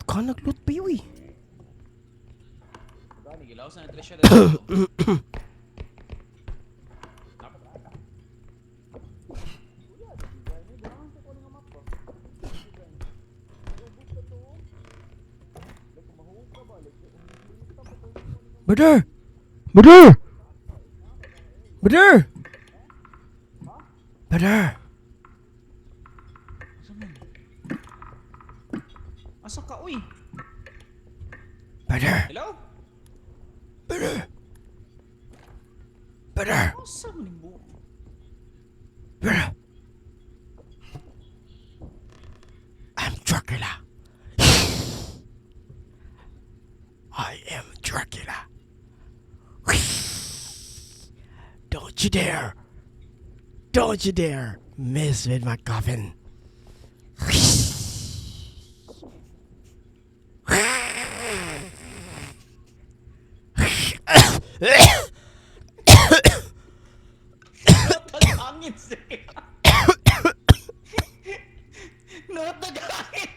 Speaker 1: Ka naglut pa yun eh.
Speaker 2: gani, gilaw sa na Trish siya dito.
Speaker 1: Brother! Brother! Brother! Brother!
Speaker 2: Asa ka, uy?
Speaker 1: Brother!
Speaker 2: Hello?
Speaker 1: Brother! Brother!
Speaker 2: Asa man yung buo?
Speaker 1: Brother! I'm Dracula. I am Dracula. Don't you dare! Don't you dare mess with my coffin.
Speaker 2: Tagangin siya. No, tagangin.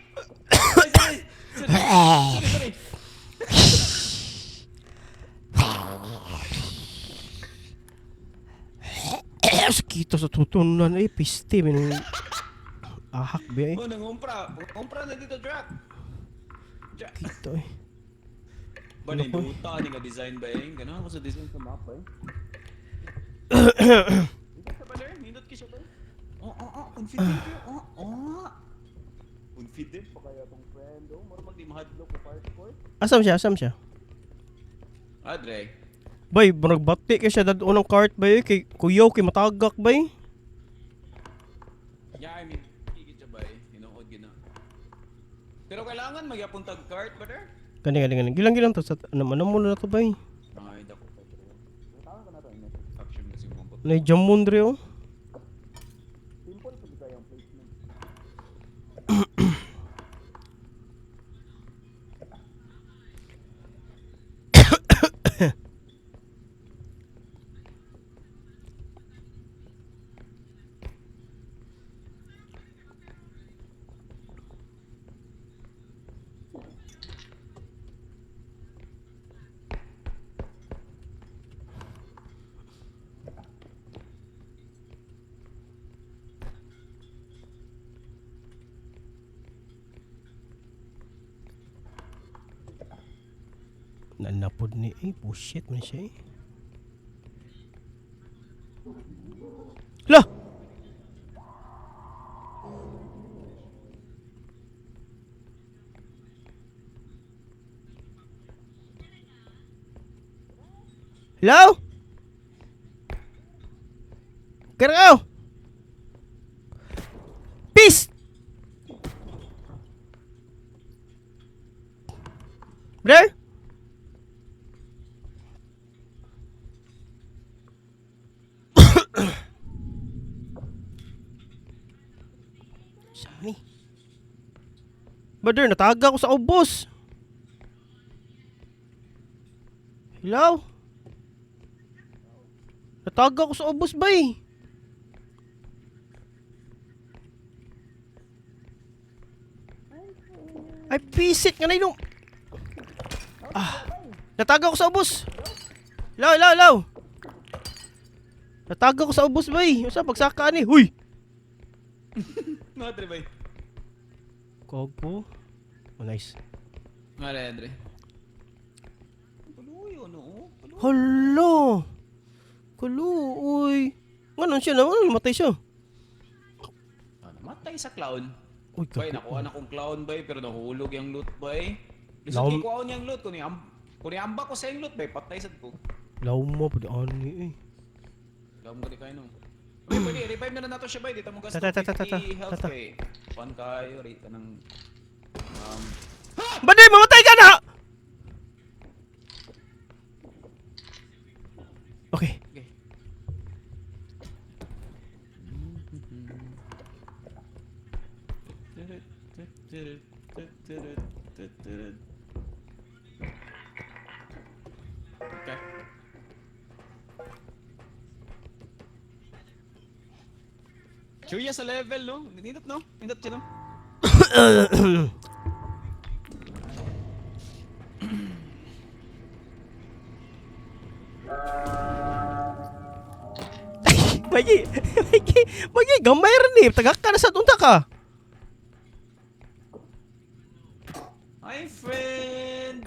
Speaker 2: Ay, sorry. Sorry, sorry, sorry.
Speaker 1: Sakito sa tutunan eh. Piste. Min. Ahak ba eh.
Speaker 2: Oh, nangumpra. Umpra na dito, Drac. Drac.
Speaker 1: Kito eh.
Speaker 2: Ba,
Speaker 1: Ano ko?
Speaker 2: ninduta ni nga design ba eh? Ganahan ko sa design sa map eh. Nindot ka ba, Ler? Nindot ka siya ba? Oh. Confident kayo. Oh. Confident pa kaya tong friend. Oh, marumag di mahadlok ko parkour.
Speaker 1: Asam siya? Asam siya?
Speaker 2: Adre.
Speaker 1: Bay, murag bati kay siya dadon ng cart bay kay kuyaw kay matagak bay.
Speaker 2: Yeah, I mean, kikit siya ba eh. Hinuod gina. Pero kailangan magyapon tag cart, brother.
Speaker 1: Gani gani gani. Gilang gilang to sa ano ano mo na to bay.
Speaker 2: Ay, dako pa pero. Tawag ko na to in action kasi mo.
Speaker 1: Nay jamon dre oh.
Speaker 2: Simple pa gid ang placement.
Speaker 1: Nanapod ni eh. Bullshit man siya eh. Lah! Hello? Karao! Peace! Brother? Sani. Brother, nataga ko sa ubos. Hello? Nataga ko sa ubos, bay. Ay, pisit nga na yung... Ah, nataga ko sa ubos. Hello, hello, hello. Nataga ko sa ubos, bay. Usa pagsaka ni. Huy.
Speaker 2: No, Adre bay.
Speaker 1: Kogpo. Oh, nice.
Speaker 2: Mare, Adre. Paluyo no. oh. Paluyo.
Speaker 1: Hala! Kaluoy. Nganon siya na? Ano, namatay siya?
Speaker 2: Ah, namatay sa clown.
Speaker 1: Uy,
Speaker 2: Bay,
Speaker 1: gago.
Speaker 2: nakuha na kong clown bay pero nahulog yung loot bay. Lisod
Speaker 1: Laom-
Speaker 2: kay kuhaon yung loot kun ni amba ko sa yung loot bay, patay sad ko.
Speaker 1: Law mo, pwede ani eh.
Speaker 2: Laom ko di kayo no. Uy, pwede revive na lang nato siya bay, dito mo gasto
Speaker 1: Tata, tata, tata,
Speaker 2: 50 health
Speaker 1: tata.
Speaker 2: kay. Kuan kayo rate ka ng
Speaker 1: Baday, mamatay ka na! Okay.
Speaker 2: Okay. Okay. Chuya sa level, no? Nindot, no? Nindot siya, no?
Speaker 1: Magi, magi, magi, gamay rin eh. Tagak ka na sa tunta ka.
Speaker 2: Hi, friend!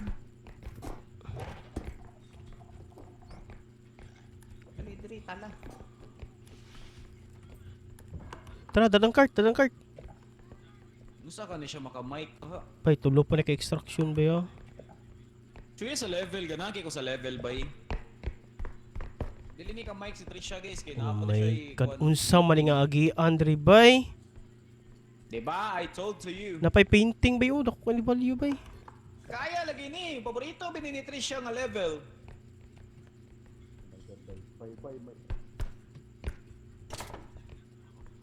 Speaker 2: Dali, dali, tala.
Speaker 1: Tara, dalang cart, dalang cart.
Speaker 2: Musa ka ni siya maka-mic, ha?
Speaker 1: Bay, tulo pa na kay extraction ba yun?
Speaker 2: Chuya sa level, ganaki ko sa level, bay. Dili ni ka mic si Trisha, guys, kay
Speaker 1: Oh
Speaker 2: naa pa na siya
Speaker 1: my
Speaker 2: i-
Speaker 1: God,
Speaker 2: kuwan.
Speaker 1: unsa man ni nga agi Andre bay?
Speaker 2: Diba? I told to you.
Speaker 1: Napay painting ba yun? Dako ni value bay.
Speaker 2: Kaya lagi ni, paborito bini ni Trisha nga level.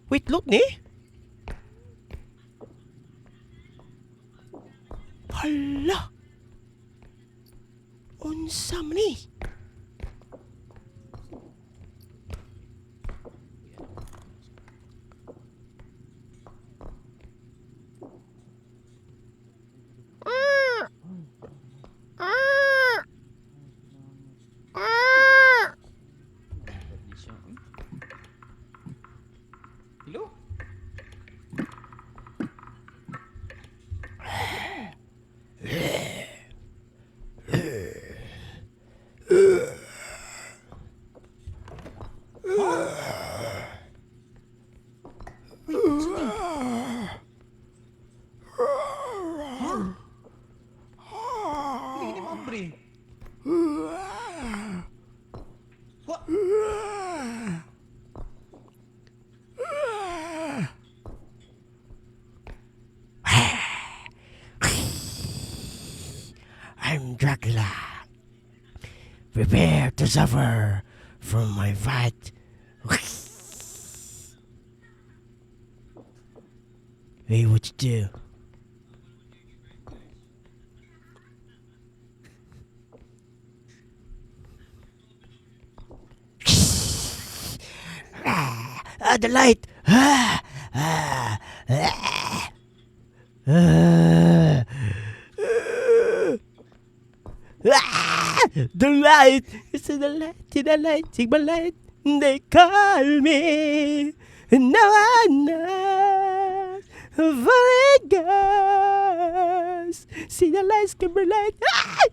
Speaker 1: Wait, loot ni? Hala! Unsa man ni?
Speaker 2: Di siya, uy. Hello? Hindi ni Mambre. What?
Speaker 1: I'm Dracula. Prepare to suffer from my fight. Hey, what you do? Ah, the light! Ah, ah, ah, ah. Ah! The light! It's the light, the light, Sigma light. They call me. Now I know. Vegas. See the lights, camera light. Ah!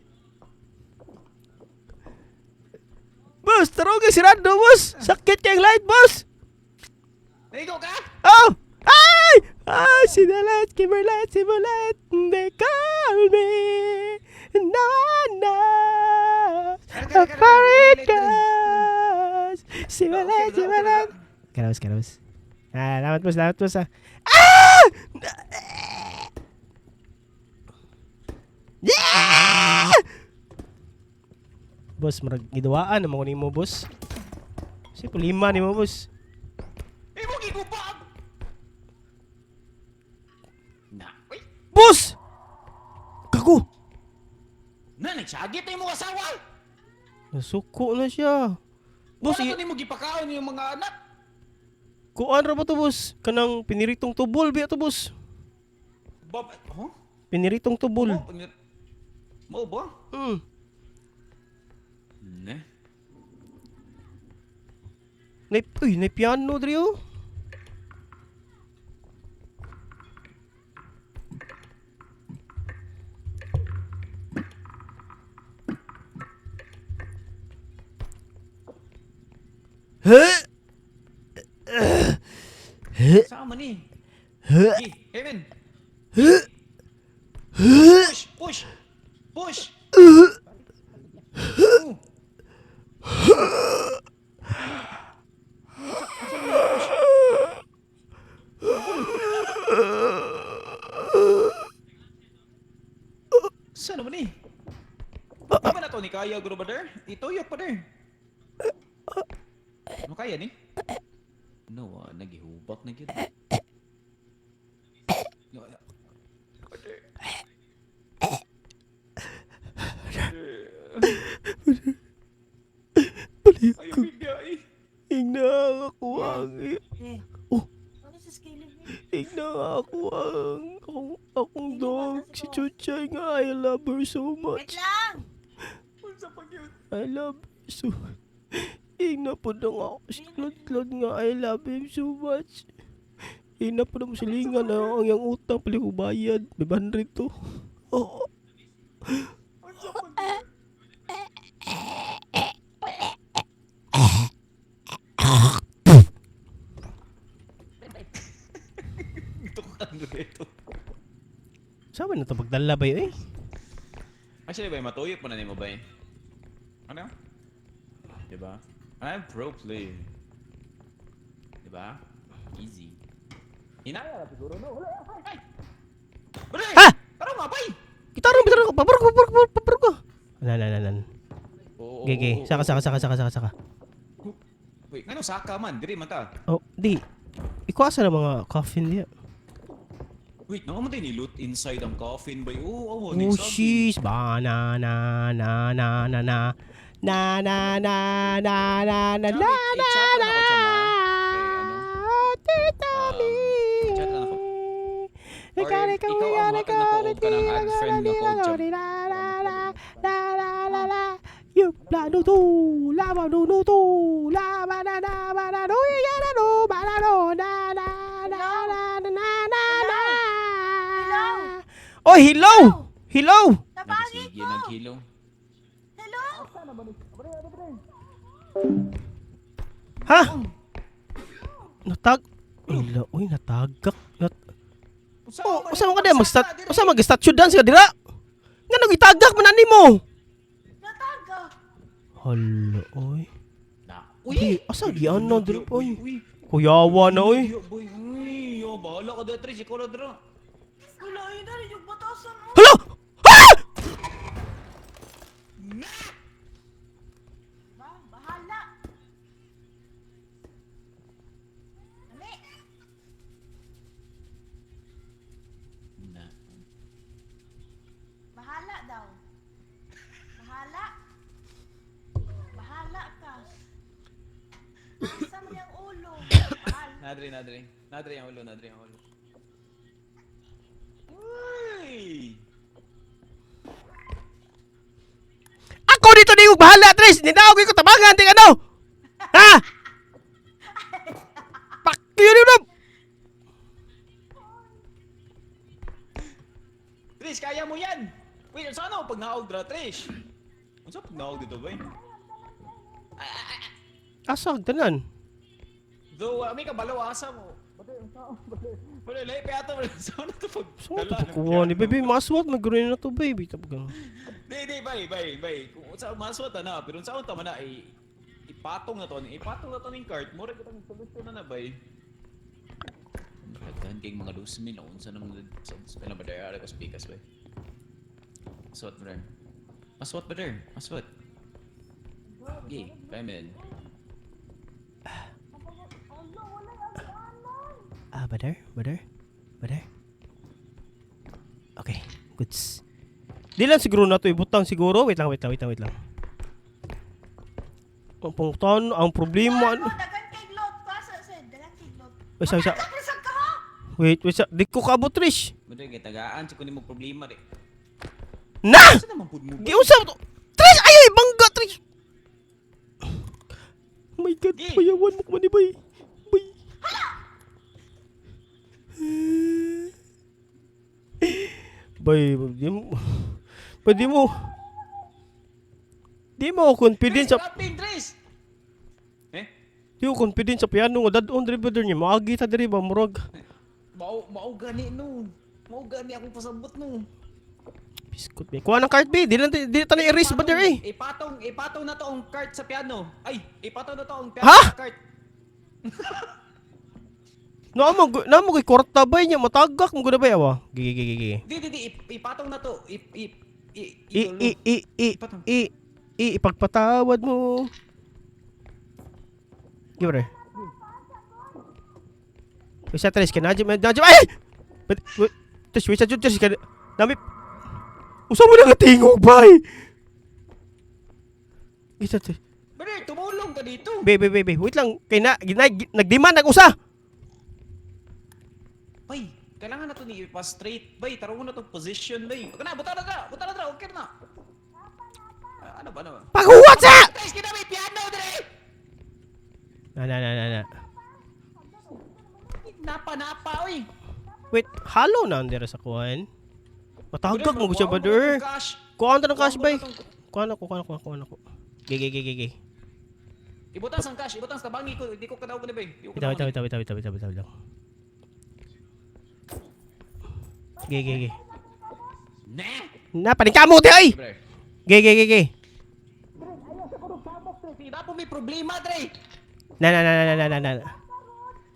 Speaker 1: Boss, tarong ka sirado, boss. Sakit kayong light, boss.
Speaker 2: Naigo ka?
Speaker 1: Oh! Ay! Ah, see the light, camera light, silver light. They call me. No, no. Americas. Silver light, silver light. Karaos, karaos. Ah, salamat boss, salamat boss ah. Ah! Yeah! Boss, murag giduwaan naman ko nimo, boss. Kasi pulima nimo, boss.
Speaker 2: Imo gigupa! Na, uy.
Speaker 1: Boss! Gago!
Speaker 2: Na, nagsagit na yung mga asawa!
Speaker 1: Nasuko na siya. Boss,
Speaker 2: Wala to nimo gipakaon yung mga anak.
Speaker 1: kuan ra ba to, boss? Kanang piniritong tubol, biya to, boss.
Speaker 2: Bob, huh?
Speaker 1: Piniritong tubol.
Speaker 2: Mo, mo ba? Ne?
Speaker 1: Nay, uy, nay piano diri oh. Huh?
Speaker 2: Sama ni.
Speaker 1: Huh?
Speaker 2: Hey, hey man.
Speaker 1: Huh?
Speaker 2: Push, push. Push. Saan naman eh? Di ba na to ni Kaya, guro ba der? Ituyok pa der. Ano kaya ni? No, ah, nagihubak na gyud. No, ah.
Speaker 1: Balik
Speaker 2: Ayaw
Speaker 1: ko.
Speaker 2: bigay.
Speaker 1: Igna ako ang...
Speaker 4: Eh.
Speaker 1: Oh.
Speaker 4: Ano sa scaling eh?
Speaker 1: Igna ako ang... Akong dog. Si Chuchay nga. I love her so
Speaker 4: Wait
Speaker 1: much.
Speaker 4: lang!
Speaker 2: Unsa pa gyud?
Speaker 1: I love her so. Igna po na nga ako. Si Claude Claude nga. I love him so much. Igna po na mo silingan na ang iyang utang. Pali ko bayad. 500 to. Oh.
Speaker 2: Unsa pa gyud? Ito ka dito.
Speaker 1: Sabi na to pagdala ba yun eh?
Speaker 2: Actually, bay, matuyok mo na nimo bay. Ano? Diba? I'm pro player. Diba? Easy. Hinaya ra siguro no. Wala, ay, ay. Wala!
Speaker 1: Ha!
Speaker 2: Tara nga, bay!
Speaker 1: Kitaro, bitaro ko. Pabar ko, pabar ko, pabar ko. Anan, anan, anan.
Speaker 2: Oo,
Speaker 1: Okay, okay.
Speaker 2: oo,
Speaker 1: Saka,
Speaker 2: oo.
Speaker 1: saka, saka, saka, saka, saka.
Speaker 2: Wait, ngano saka man? Diri man ta.
Speaker 1: Oh, di. Ikaw asa na mga coffin diya?
Speaker 2: Wait, naa man ni loot inside ang coffin bay. Oh, awa
Speaker 1: Oh, sheesh. Ba na na na na na na. Na na na na na na na
Speaker 2: Cham,
Speaker 1: na
Speaker 2: i-chat
Speaker 1: na.
Speaker 2: na ako, Cham, ah. Kay ano?
Speaker 1: Tita mi.
Speaker 2: Chat na ako. Or ikaw ang hatag na ko og kanang add friend nga code, Cham.
Speaker 1: You la no tu la ba no no tu la ba na na ba na no ya na no ba na no na na na na na na na na.
Speaker 4: Hello?
Speaker 1: Oh, hello! Hello!
Speaker 4: Tabangin
Speaker 2: Sige,
Speaker 4: ko!
Speaker 2: naghilo.
Speaker 4: Hello?
Speaker 1: Ha? Natag... Uy, uy, natagak. Oh, usa man ka di mag-stat, usa man statue dance ka dira. Nga nang itagak man ani mo.
Speaker 4: Nataga!
Speaker 1: Hala, oy.
Speaker 2: Na.
Speaker 1: Uy, asa gian na dira oy.
Speaker 2: Uy,
Speaker 1: Kuyawa na oy.
Speaker 2: uy, boy, uy, yo, bahala ka dira, Trish, ikaw na dira.
Speaker 4: Wala yun na rin yung batasan oh.
Speaker 1: Hala! Ah!
Speaker 4: Ba, bahala! Dali!
Speaker 2: Na.
Speaker 4: Bahala daw. Bahala. Bahala ka. Saan niyang ulo? Bahala.
Speaker 2: Nadre, nadre. Nadre ang ulo, nadre ang ulo. Uy!
Speaker 1: Ako dito di ko bahala, Tris. Ninaog ko tabangan ting ano. Ha? Pakyo ni mo.
Speaker 2: Trish, kaya mo yan! Wait, saan ako pag naog dra, Trish? Unsa pag naog dito, boy?
Speaker 1: Asa tanan?
Speaker 2: Though, may kabalo asa mo. Bale, lahi pa yata, bale, saan na to pag...
Speaker 1: Saan to pagkuha ni baby? Maswat magruin na to baby. Tapos
Speaker 2: Di, di, bay, bay, bay. Kung sa maswat na, pero saan tama na, ay ipatong na to, ipatong na to ning cart. Mura kita ng solusyon na na, bay. Daghan kay mga lusmin, unsa naman sa sa ba dayari ko speakers, bay. Maswat brother. Maswat brother. Maswat. Okay, 5 minutes.
Speaker 1: Ah, brother, brother, brother. Okay, goods. Di lang siguro na to ibutang siguro. Wait lang, wait lang, wait lang, wait lang. Ang pungtan, ang problema.
Speaker 4: Ano? Dagan kay lot pa sa dagan kay lot.
Speaker 1: Wait, sa, sa.
Speaker 4: Matagak ka ha?
Speaker 1: Wait, wait, sa. Di ko kaabot, Trish.
Speaker 2: Brother, kay tagaan sa kunin mo problema di.
Speaker 1: Na!
Speaker 2: Asa naman pud mo?
Speaker 1: Giunsa to? Trish, ay, bangga, Trish. Oh my God,
Speaker 2: Gi.
Speaker 1: payawan mo ko ni bay. Bay. Bay, di mo. Pwede mo. Di mo ako confident sa
Speaker 2: Trish, Trish! Eh?
Speaker 1: Di ko confident sa piano nga dadon diri brother niya. Maagi ta diri ba murag.
Speaker 2: Mao mao gani no. Mao gani akong pasabot no.
Speaker 1: Biskot ba. Kuha ng card B. Di lang di ta na erase brother eh.
Speaker 2: Ipatong, ipatong na to ang cart sa piano. Ay, ipatong na to ang piano
Speaker 1: Ha?
Speaker 2: sa cart.
Speaker 1: Naa mo naa mo kay kwarta bay niya matagak mo gud ba yawa. Gigi gigi gigi.
Speaker 2: Di, di, di, ipatong na to. I, i, i,
Speaker 1: I i i i i i ipagpatawad mo. Give her. Wait sa tres kay nadyo nadyo ay. Wait, wait. Tres wait sa jud tres kay nami. Usa mo na nga tingog bay. Isa tres.
Speaker 2: Brother, tumulong ka dito.
Speaker 1: Be be be be wait lang kay na, na nagdemand nag usa.
Speaker 2: Bay, kailangan na to ni ipa-straight. Bay, tarong na to position, bay. Okay na, buta na dra, buta na dra, okay na. Ah, ano ba, ano ba?
Speaker 1: Paghuwat sa.
Speaker 2: Guys, kita may piano dire!
Speaker 1: Na na na na na.
Speaker 2: Napa, napa, oy.
Speaker 1: Wait, halo na ang dira sa kuan. Matagag mo siya
Speaker 2: Kuha mo
Speaker 1: brother.
Speaker 2: na tong cash.
Speaker 1: Kuha ta ng cash
Speaker 2: Kuha mo
Speaker 1: bay.
Speaker 2: na tong-
Speaker 1: Kuha na ko, kuha na ko, kuha na ko. Gigi gigi gigi.
Speaker 2: Ibutang ang cash, ibutang sa tabangi ko, di ko kadaw ko na, bay. Di ko
Speaker 1: Wait, wait,
Speaker 2: kadaw
Speaker 1: wait, wait, wait, wait, wait, wait, wait. Gigi gigi.
Speaker 2: Na!
Speaker 1: Na paningkamot di ay.
Speaker 2: Brother.
Speaker 1: Gigi gigi.
Speaker 2: Hindi po may problema, dre.
Speaker 1: Na na na na na na na. na.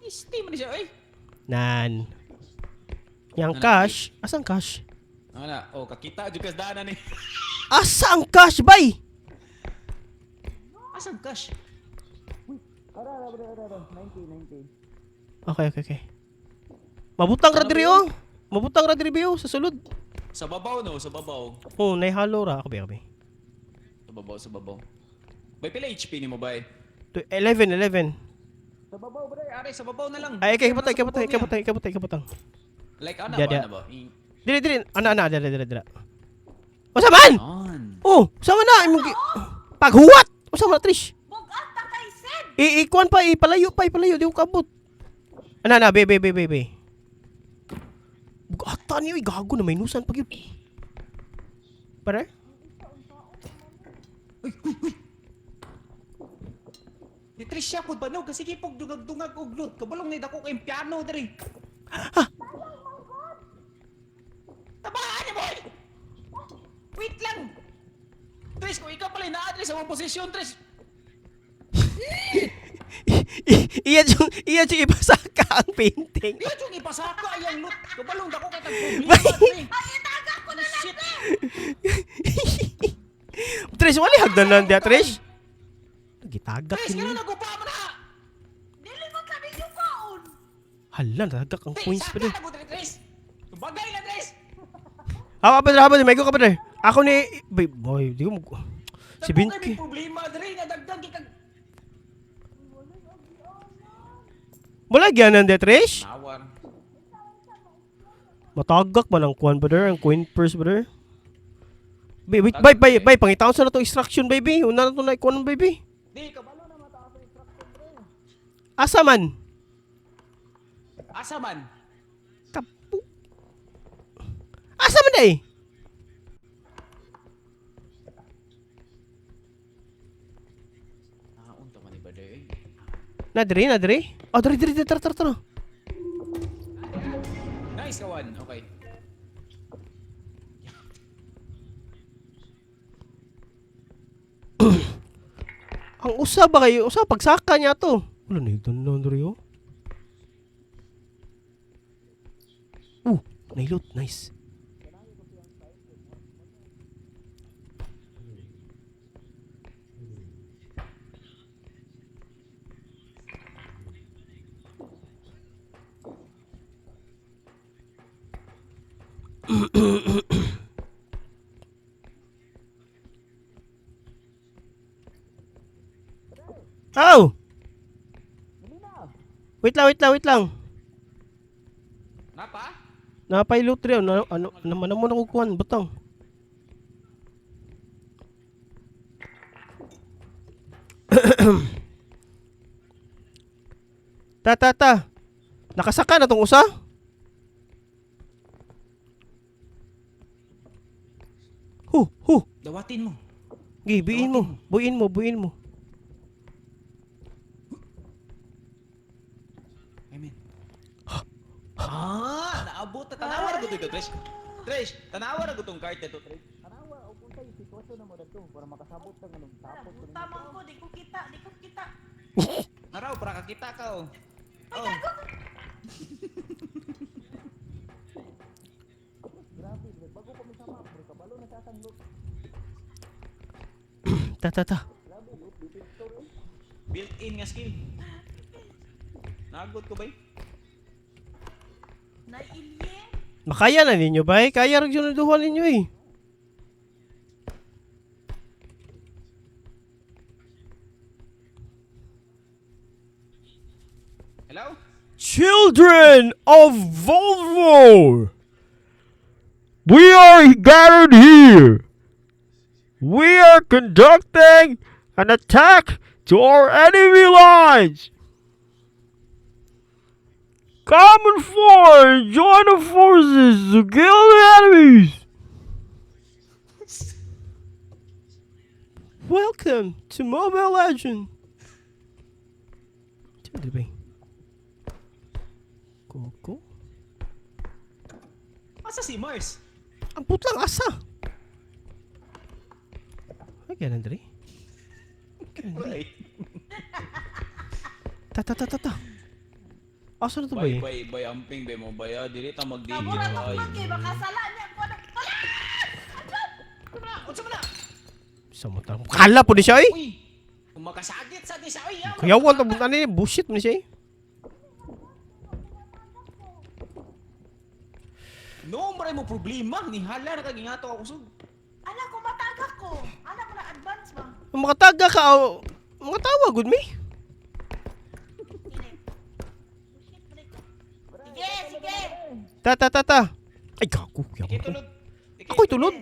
Speaker 2: Isti man siya, oy.
Speaker 1: Nan. Yang
Speaker 2: Nan,
Speaker 1: cash, asang cash?
Speaker 2: Ano na, oh, kakita jud kas dana ni.
Speaker 1: Asa ang cash bay?
Speaker 2: Asan cash?
Speaker 1: Okay. Mabutang ra diri oh. Mabutang ra diri biyo sa sulod.
Speaker 2: Sa babaw no, sa babaw.
Speaker 1: Oh, naihalo ra ako bi.
Speaker 2: Sa babaw, sa babaw. Bay pila HP ni mo bay?
Speaker 1: 11, 11.
Speaker 2: Sa babaw bre, are sa babaw na lang.
Speaker 1: Ay, kay kabutang,
Speaker 2: Nasa
Speaker 1: kabutang,
Speaker 2: babaw niya.
Speaker 1: kabutang, kabutang, kabutang.
Speaker 2: Like ana
Speaker 1: Diya,
Speaker 2: ba
Speaker 1: diya.
Speaker 2: ana ba?
Speaker 1: Dili, dili. Ana, ana, dili, dili, dili. Usa man!
Speaker 2: On.
Speaker 1: Oh, usa man na imong paghuwat. Usa man na, Trish.
Speaker 4: Bugat ta kay Sid.
Speaker 1: Ikuan pa, ipalayo pa, ipalayo, di ko kabot. Ana na, be, be, be, be, be. Bugata niyo, gago na may nusan pag yun. Pare?
Speaker 2: Di Trish siya pud banog kasi gipog dungag-dungag og loot. Kabalong ni dako kay piano diri. Tabaan ni boy. Wait lang. Trish, kung ikaw pala na-address sa mong posisyon, Trish.
Speaker 1: Iya yung ipasaka ang painting.
Speaker 2: Iya yung ipasaka ayang loot. Kabalong dako kay tag problema diri.
Speaker 4: Ay, itaga ko na lang.
Speaker 2: Shit.
Speaker 1: Trish, wala hagdanan dia, Trish. Gitagak
Speaker 2: Trish,
Speaker 1: yun.
Speaker 2: kano nagupa mo na?
Speaker 4: Dili ko kami yung kaon.
Speaker 1: Hala, natagak ang
Speaker 2: Trish,
Speaker 1: coins pa
Speaker 2: saka
Speaker 1: din.
Speaker 2: na ko diri, Trish. Bagay na, Trish.
Speaker 1: Hawa pa hawa pa may go ka pa dre. Ako ni boy, boy, di ko mag si
Speaker 2: Dako kay may
Speaker 1: Binky.
Speaker 2: problema diri nga dagdag kag
Speaker 1: Wala gyanan de Trish.
Speaker 2: Nawar.
Speaker 1: Matagak man ang kuan brother, ang coin purse brother. Bay, wait, bay, bay, bay, pangitaon sa na to instruction baby. Una na to na ikuan baby.
Speaker 2: Di kabalo na mataas ang instruction diri.
Speaker 1: Asa man?
Speaker 2: Asa man?
Speaker 1: Kapu. Asa man day?
Speaker 2: Naunta man ni ba diri?
Speaker 1: Na dre, na dre. Oh, dre, dre, dre, tara, tara, tara.
Speaker 2: Nice kawan. Okay.
Speaker 1: Ang usa ba kayo? Usa pagsaka niya to. Wala na yung na dre oh. Nailot, nice. Oh! Wait lang, wait lang, wait lang.
Speaker 2: Napa?
Speaker 1: Napailot rin. Ano, ano, naman mo nakukuhan, butang. Ta, ta, ta. Nakasaka na tong usa? Hu, hu.
Speaker 2: Dawatin mo.
Speaker 1: Gi, buin mo. Buin mo, buin mo.
Speaker 2: Amen. Ah, naabot na tanawa ra gud ito, Trish. Trish, tanawa ra gud tong card nito, Trish. Tanawa og unsay sitwasyon na mo dadto para makasabot ka nganong tapot.
Speaker 4: Buta man ko, di ko kita, di ko kita.
Speaker 2: Naraw para kakita ka oh. Oh.
Speaker 1: Ta, ta, ta.
Speaker 2: Built-in nga skill. Nagot ko bay.
Speaker 4: Nailye.
Speaker 1: Makaya na ninyo ba? Eh? Kaya rin yun ang duha ninyo eh.
Speaker 2: Hello?
Speaker 1: Children of Volvo, we are gathered here. We are conducting an attack to our enemy lines. Come and forward and join the forces to kill the enemies. Welcome to Mobile Legend. Coco?
Speaker 2: Asa si Mars?
Speaker 1: Ang putlang asa. Ay, ganun dre.
Speaker 2: Right.
Speaker 1: Ta ta ta ta ta. Asa na to ba
Speaker 2: Bay
Speaker 1: eh?
Speaker 2: bay bay amping bay mo bay ah. Dili ta mag
Speaker 4: Kabura
Speaker 2: ay.
Speaker 4: tong kay makasala niya ko na. Wala!
Speaker 2: Unsa man na?
Speaker 1: Sa mo tang kala po ni siya eh.
Speaker 2: Uy. Kung makasagit sa di sa uy. ah,
Speaker 1: Kuyawan to butan ni bullshit mo ni siya eh.
Speaker 2: Mao mo problema ni hala na kag ingato ako kusog.
Speaker 4: Ala, kung mataga ko. Ala mo na advance ba?
Speaker 1: Makataga ka o makatawa gud mi.
Speaker 4: Dili. Oh, shit, balik. Sige, sige.
Speaker 1: Ta ta ta ta. Ay gago,
Speaker 2: Ikay
Speaker 1: yaman ko.
Speaker 2: tulod. Ikay-
Speaker 1: Ako'y tulod.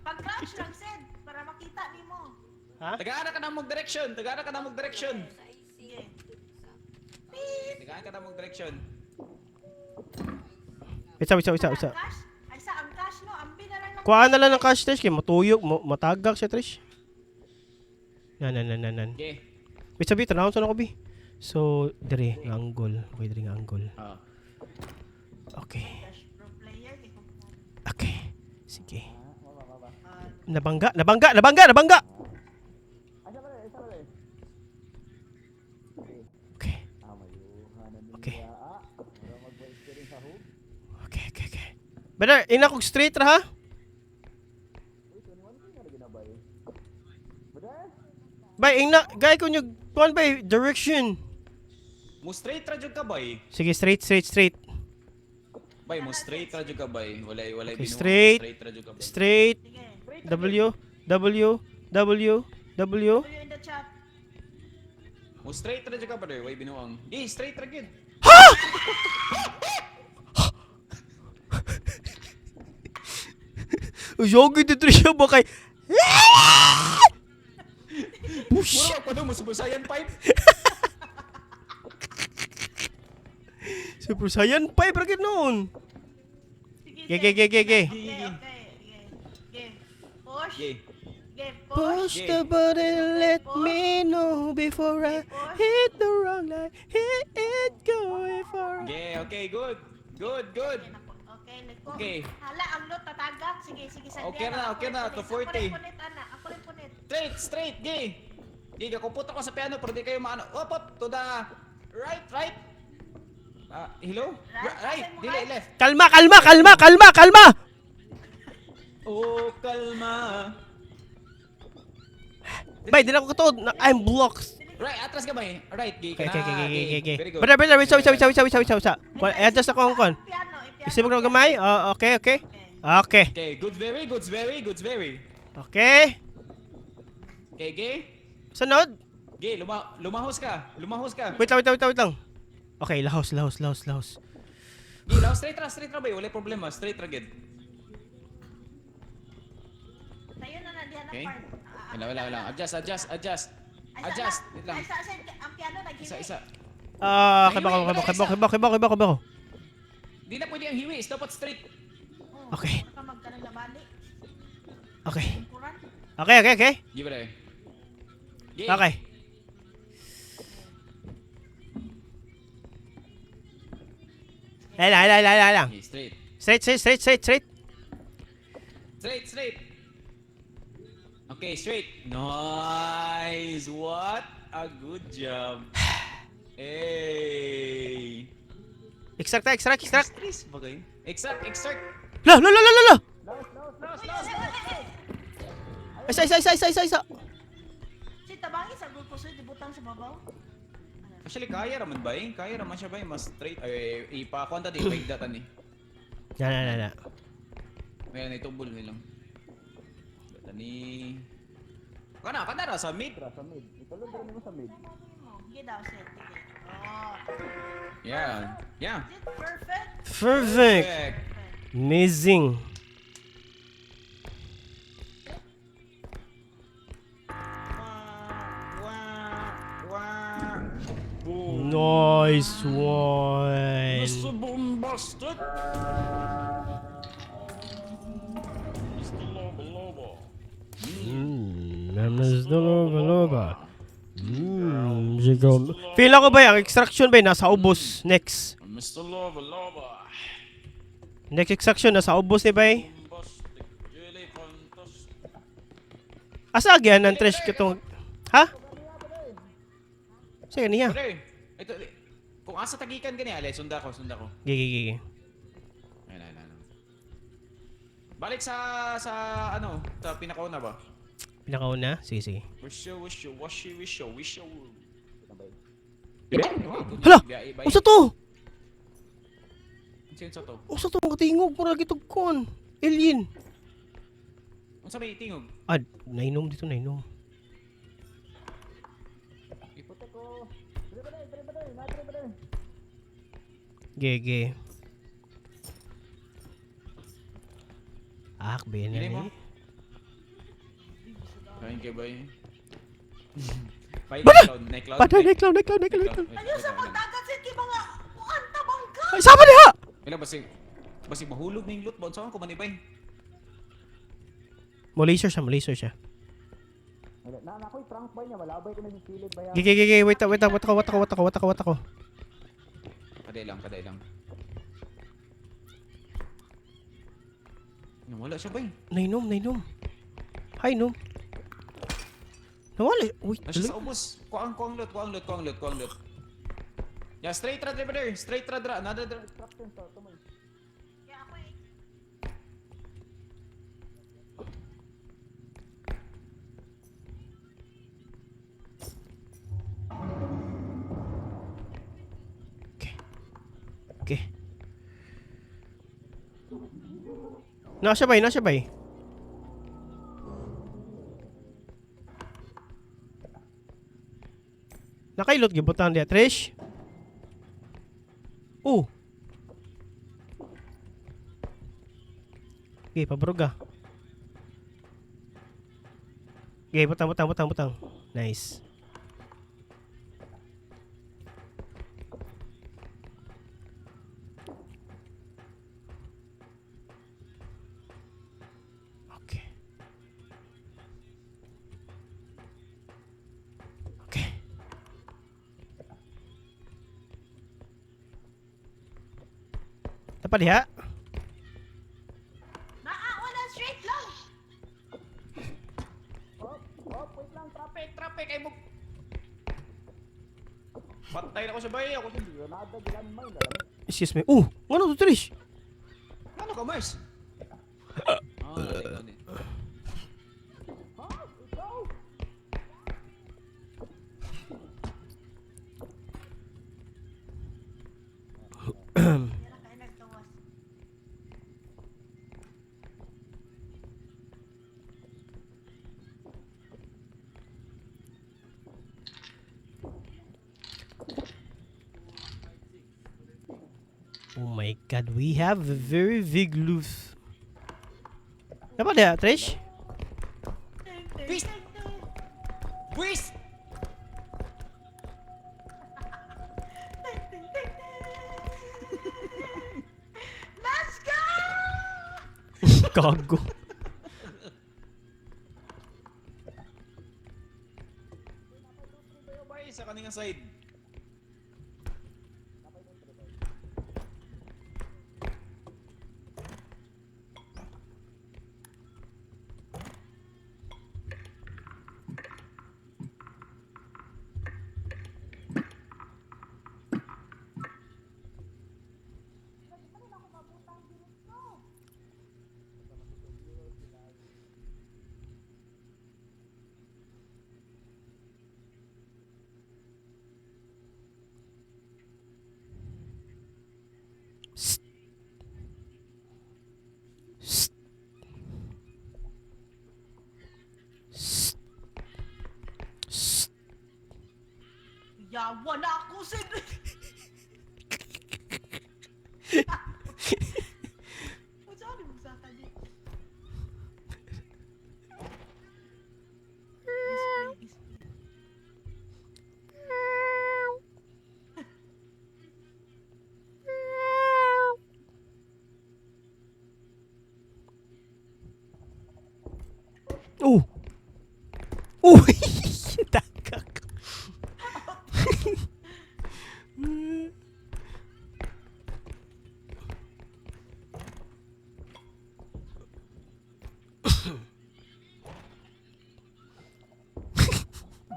Speaker 4: Pag-crouch lang, Sed, para makita nimo.
Speaker 1: Ha?
Speaker 2: Tagaan ka na mong direction, tagaan ka na mong direction.
Speaker 4: Sige. Beep.
Speaker 2: Tagaan ka na mong direction.
Speaker 1: Wait, wait, wait, wait.
Speaker 4: Ang cash? Ay, sa ang cash, no? Ambi na lang ng
Speaker 1: Kuha na lang ng cash, Trish, kay matuyok, mo, matagak siya, Trish. Nan, nan, nan, nan, nan.
Speaker 2: Okay.
Speaker 1: Wait, sabi, tanawon sa ako, bi. So, dire, nga angle. Okay, dire nga angle.
Speaker 2: Ah.
Speaker 1: Okay.
Speaker 4: Cash pro player, di ko.
Speaker 1: Okay. Sige. Nabangga, nabangga, nabangga, nabangga! Okay. Okay. Okay. Brother, ina kog straight ra ha? Bay, ina, gay ko nyo, kuan bay, direction.
Speaker 2: Mo straight ra jud ka bay.
Speaker 1: Sige, straight, straight, straight.
Speaker 2: Bay mo straight ra jud ka bay. Walay walay
Speaker 1: Okay,
Speaker 2: binuang.
Speaker 1: straight.
Speaker 2: Straight ra jud ka bay.
Speaker 1: Straight,
Speaker 4: Sige.
Speaker 1: W, W, W, W.
Speaker 4: Put you in the chat.
Speaker 2: Mo straight ra jud ka brother, way binuang. Di straight ra gyud.
Speaker 1: Yogi dito siya ba kay... Push!
Speaker 2: Mura pa mo subusayan pipe.
Speaker 1: Super Saiyan 5 ra gid noon.
Speaker 4: Sige,
Speaker 1: Ge
Speaker 4: Sed.
Speaker 1: ge ge ge ge.
Speaker 4: Okay, okay. Sige. Sige. Push.
Speaker 2: Ge.
Speaker 4: Sige, push.
Speaker 1: Push the button, let me know before I hit the wrong line. Hit it going for.
Speaker 2: Ge, okay, good. Good, good.
Speaker 4: Okay, nako. Okay, nako.
Speaker 2: Okay.
Speaker 4: Hala, ang lot tatagak. Sige, sige, Sed.
Speaker 2: Okay na, okay na, to 40.
Speaker 4: Ako rin punit, ana. Ako rin punit.
Speaker 2: Straight, straight, ge. Ge, gakupot ako sa piano pero di kayo maano. Up, up, to the right, right. Ah, hello?
Speaker 4: Right?
Speaker 2: Right,
Speaker 4: Asan mo
Speaker 2: dili
Speaker 4: right?
Speaker 2: left.
Speaker 1: Kalma, kalma, kalma, kalma, kalma.
Speaker 2: Oh, kalma.
Speaker 1: Bay, di na ako katuod. I'm blocked.
Speaker 2: Right, atras ka ba eh? Right, gay ka
Speaker 1: Okay,
Speaker 2: na.
Speaker 1: okay.
Speaker 2: Very good.
Speaker 1: Brother, brother, wait, wait, wait, wait, wait, wait, wait, wait. Kuan, adjust ako ang kuan.
Speaker 4: Piano, i-piano.
Speaker 1: Isip ko gamay. Oh, okay. Okay.
Speaker 2: Okay, good very, good very, good very.
Speaker 1: Okay.
Speaker 2: Okay, gay.
Speaker 1: Sunod.
Speaker 2: Gay, lumahos ka. Lumahos ka.
Speaker 1: Wait lang, wait lang, wait lang, wait lang. Okay, lahos, lahos, lahos, lahos.
Speaker 2: Gay, lahos, straight ra ba? Wala problema, straight ra gid.
Speaker 4: Tayo na na diyan ang
Speaker 2: Okay.
Speaker 4: part. Ah,
Speaker 2: Wala, wala, wala. Adjust, adjust, adjust.
Speaker 4: Ay, sa-
Speaker 2: Adjust. Wait lang.
Speaker 4: Ay, ang piano naghiwi.
Speaker 2: Isa, isa.
Speaker 1: Ah, kay bako, kay bako, kay bako, kay bako, kay bako, kay bako.
Speaker 2: Di na pwede ang hiwi. Dapat straight.
Speaker 4: Oh,
Speaker 1: Okay.
Speaker 4: Baka magkanang nabali.
Speaker 1: Okay.
Speaker 4: Kuran.
Speaker 1: Okay.
Speaker 2: Give it a. Gay.
Speaker 1: Okay. Ay lang, ay lang, ay lang, ay lang.
Speaker 2: Okay, straight.
Speaker 1: Straight, straight, straight, straight, straight.
Speaker 2: Straight, straight. Okay, straight. Nice. What a good job. Hey.
Speaker 1: Extract, ta, extract, extract.
Speaker 2: Stress ba kayo? Extract, extract.
Speaker 1: La, la, la, la, la, la.
Speaker 2: Laos, laos, laos.
Speaker 1: Isa, isa, isa, isa, isa, isa.
Speaker 4: Si tabangi sa grupo sa dibutang sa babaw.
Speaker 2: Actually, kaya raman ba eh? Kaya raman siya ba eh? Mas straight. Ay, ipakuan ta di. Ipaigda ta ni.
Speaker 1: Na, na, na, na.
Speaker 2: May naitubol nilang. Tani. Kana, kana ra sa mid. Ra sa mid. Itulog ra nimo sa mid.
Speaker 4: Sige daw, Sed. Sige. Oh.
Speaker 2: Yeah. Yeah.
Speaker 4: Is it perfect?
Speaker 1: Perfect.
Speaker 2: Perfect.
Speaker 1: Amazing.
Speaker 2: Wah, wah, wah. Boom.
Speaker 1: Nice one.
Speaker 2: Mr. Bombastic. Mr. Loba Loba.
Speaker 1: Mr. Loba Loba. Siguro. Feel ako ba yung extraction ba yun? Nasa ubos. Next.
Speaker 2: Mr. Loba Loba.
Speaker 1: Next extraction, nasa ubos ni bay.
Speaker 2: Bombastic. Jelly fantastic.
Speaker 1: Asa agyan ng trash kitong... Ha? Sige niya.
Speaker 2: Pre, ito, kung asa tagikan gani, ale, sunda ko, sunda ko.
Speaker 1: Gigi, gigi.
Speaker 2: Ayun, ayun, ayun. Balik sa ano, sa pinakauna ba?
Speaker 1: Pinakauna? Sige, sige.
Speaker 2: Wish you, wish you, wash you, wish you, wish you.
Speaker 1: Hala! Unsa to?
Speaker 2: Unsa to?
Speaker 1: Usa to mga tingog mura gitog kon. Alien.
Speaker 2: Unsa may tingog?
Speaker 1: Ah, nainom dito, nainom.
Speaker 2: Iputok ko. Dili ba dai, dili ba dai, na ba dai.
Speaker 1: Gege. Ah, bena
Speaker 2: Dili mo.
Speaker 1: ni.
Speaker 2: Kain kay bay. Bay
Speaker 1: Bala!
Speaker 2: cloud, na cloud.
Speaker 1: Patay na clown, na clown, na clown, na clown.
Speaker 4: Ayaw sa pagdagat, Sid, kay mga kuan tabang ka.
Speaker 1: Ay, sama diha.
Speaker 2: Wala basig basig mahulog ning loot ba unsa man ko manibay.
Speaker 1: Mo laser siya, mo laser siya.
Speaker 2: Wala na na ako'y prank bay niya, wala bay ko nang kilid bay.
Speaker 1: Gege, gege, wait, wait, wait ako, wait ako, wait ako, wait ako, wait ako.
Speaker 2: Kaday lang, kaday lang. Wala siya bay.
Speaker 1: Nainom, nainom. Hi, nom. Nawala. Uy,
Speaker 2: Na siya
Speaker 1: tuloy.
Speaker 2: sa ubos. Kuang kuang loot, kuang loot, kuang loot, kuang loot. Yeah, straight ra driver, straight ra dra, nada dra.
Speaker 4: Kaya ako eh.
Speaker 1: Okay. Okay. Nasa bay, nasa bay. Nakailot gibutan diya, Trish. Oh. Okay, pabruga. Okay, butang, butang, butang, butang. Nice. Okay. Okay. Dapat diha?
Speaker 4: Naa, wala, straight lang.
Speaker 2: Oh, oh, wait lang, traffic, traffic ay mo. Patay na ko sa bay, ako sa nada gilan may.
Speaker 1: Excuse me. Oh, ano to, Trish?
Speaker 2: Ano ka, Mars? Ah, ikaw din.
Speaker 4: Yan ang kaya nagtawas.
Speaker 1: Oh my God, we have a very big loose. Dapat diha, Trish?
Speaker 2: Peace! Buwis!
Speaker 4: Let's go!
Speaker 1: Gago.
Speaker 2: Bay sa kaninga side.
Speaker 1: Sst. Sst. Sst. Sst.
Speaker 4: Yawa na ako, Sid. Unsa ni mo sa kanya? Display, display.
Speaker 1: Oh. Oh. Tagak.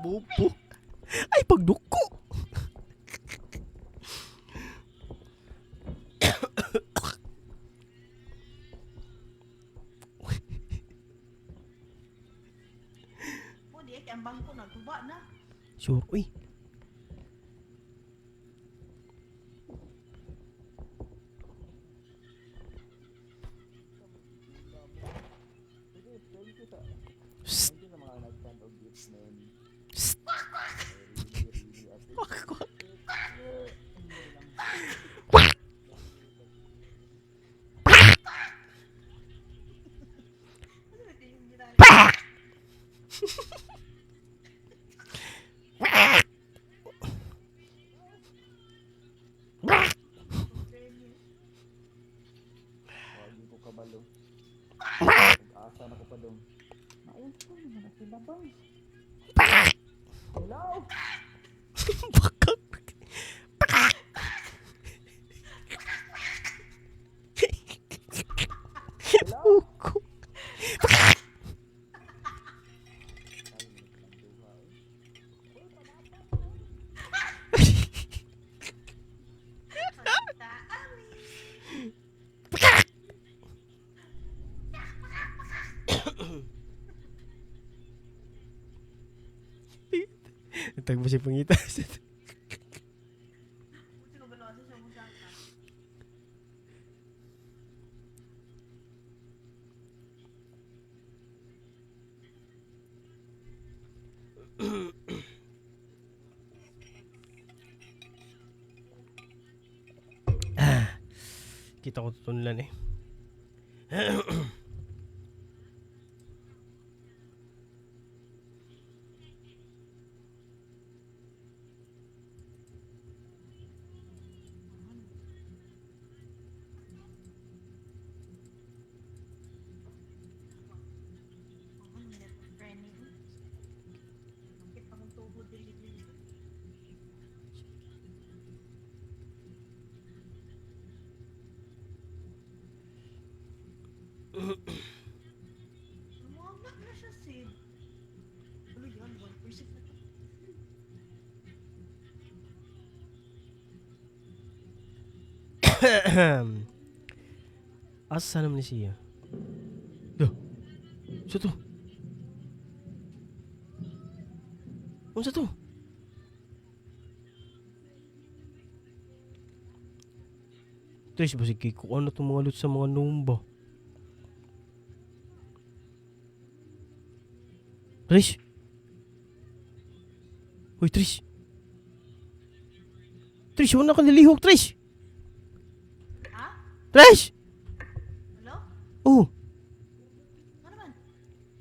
Speaker 1: Bobo. Ay, pagduko.
Speaker 4: Mo di kay ang bangko nagtuba na.
Speaker 1: Sure. Uy.
Speaker 2: Asa na ko pa dong. Naunsa naman na sila ba? Hello?
Speaker 1: Bakak. Bakak. Uko.
Speaker 4: Pagkita, ami.
Speaker 1: Tagbo siya pangita.
Speaker 4: Buti ko ba siya musaka?
Speaker 1: Kita ko tutunlan eh.
Speaker 4: Ano na training? Bakit akong tuhod dili? Lumabak na siya, Sid. Ano yan? 1% na to.
Speaker 1: Asa naman ni siya? Yo. Sa to? Unsa to? Trish, basig kay ko ano itong mga loot sa mga numba. Trish! Uy, Trish! Trish, wala ka nilihok, Trish!
Speaker 4: Ha?
Speaker 1: Trish!
Speaker 4: Hello?
Speaker 1: Oh,
Speaker 4: Ano man?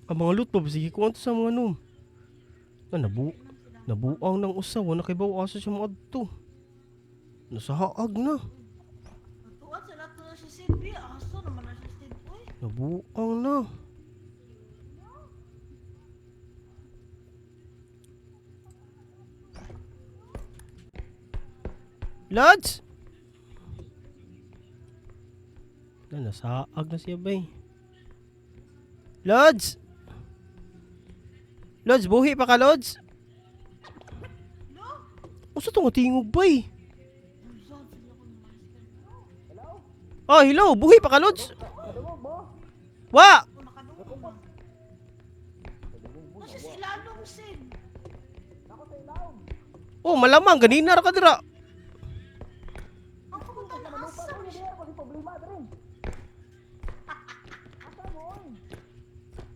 Speaker 1: ang mga loot pa, sige ko sa mga nom. Na, nabuang ng usa, wala kay bawa asa siya mga adto. Nasa haag na.
Speaker 4: Natuan sa lahat na si Sid. Bi, aso naman na si Sid. Uy,
Speaker 1: Nabuang na. Lods! Na, nasaag na siya bay. Lods! Lods, buhi pa ka, Lods!
Speaker 4: no?
Speaker 1: Usa to nga tingog bay?
Speaker 4: Lord, sila ko ng masker.
Speaker 1: Oh, hello, buhi pa ka, Lods! Wa!
Speaker 4: Ako nakadungog na. Nasa si Lalong, Sid.
Speaker 1: Oh, malamang ganina ra ka dira.
Speaker 4: Ang pumunta na asa mo siya.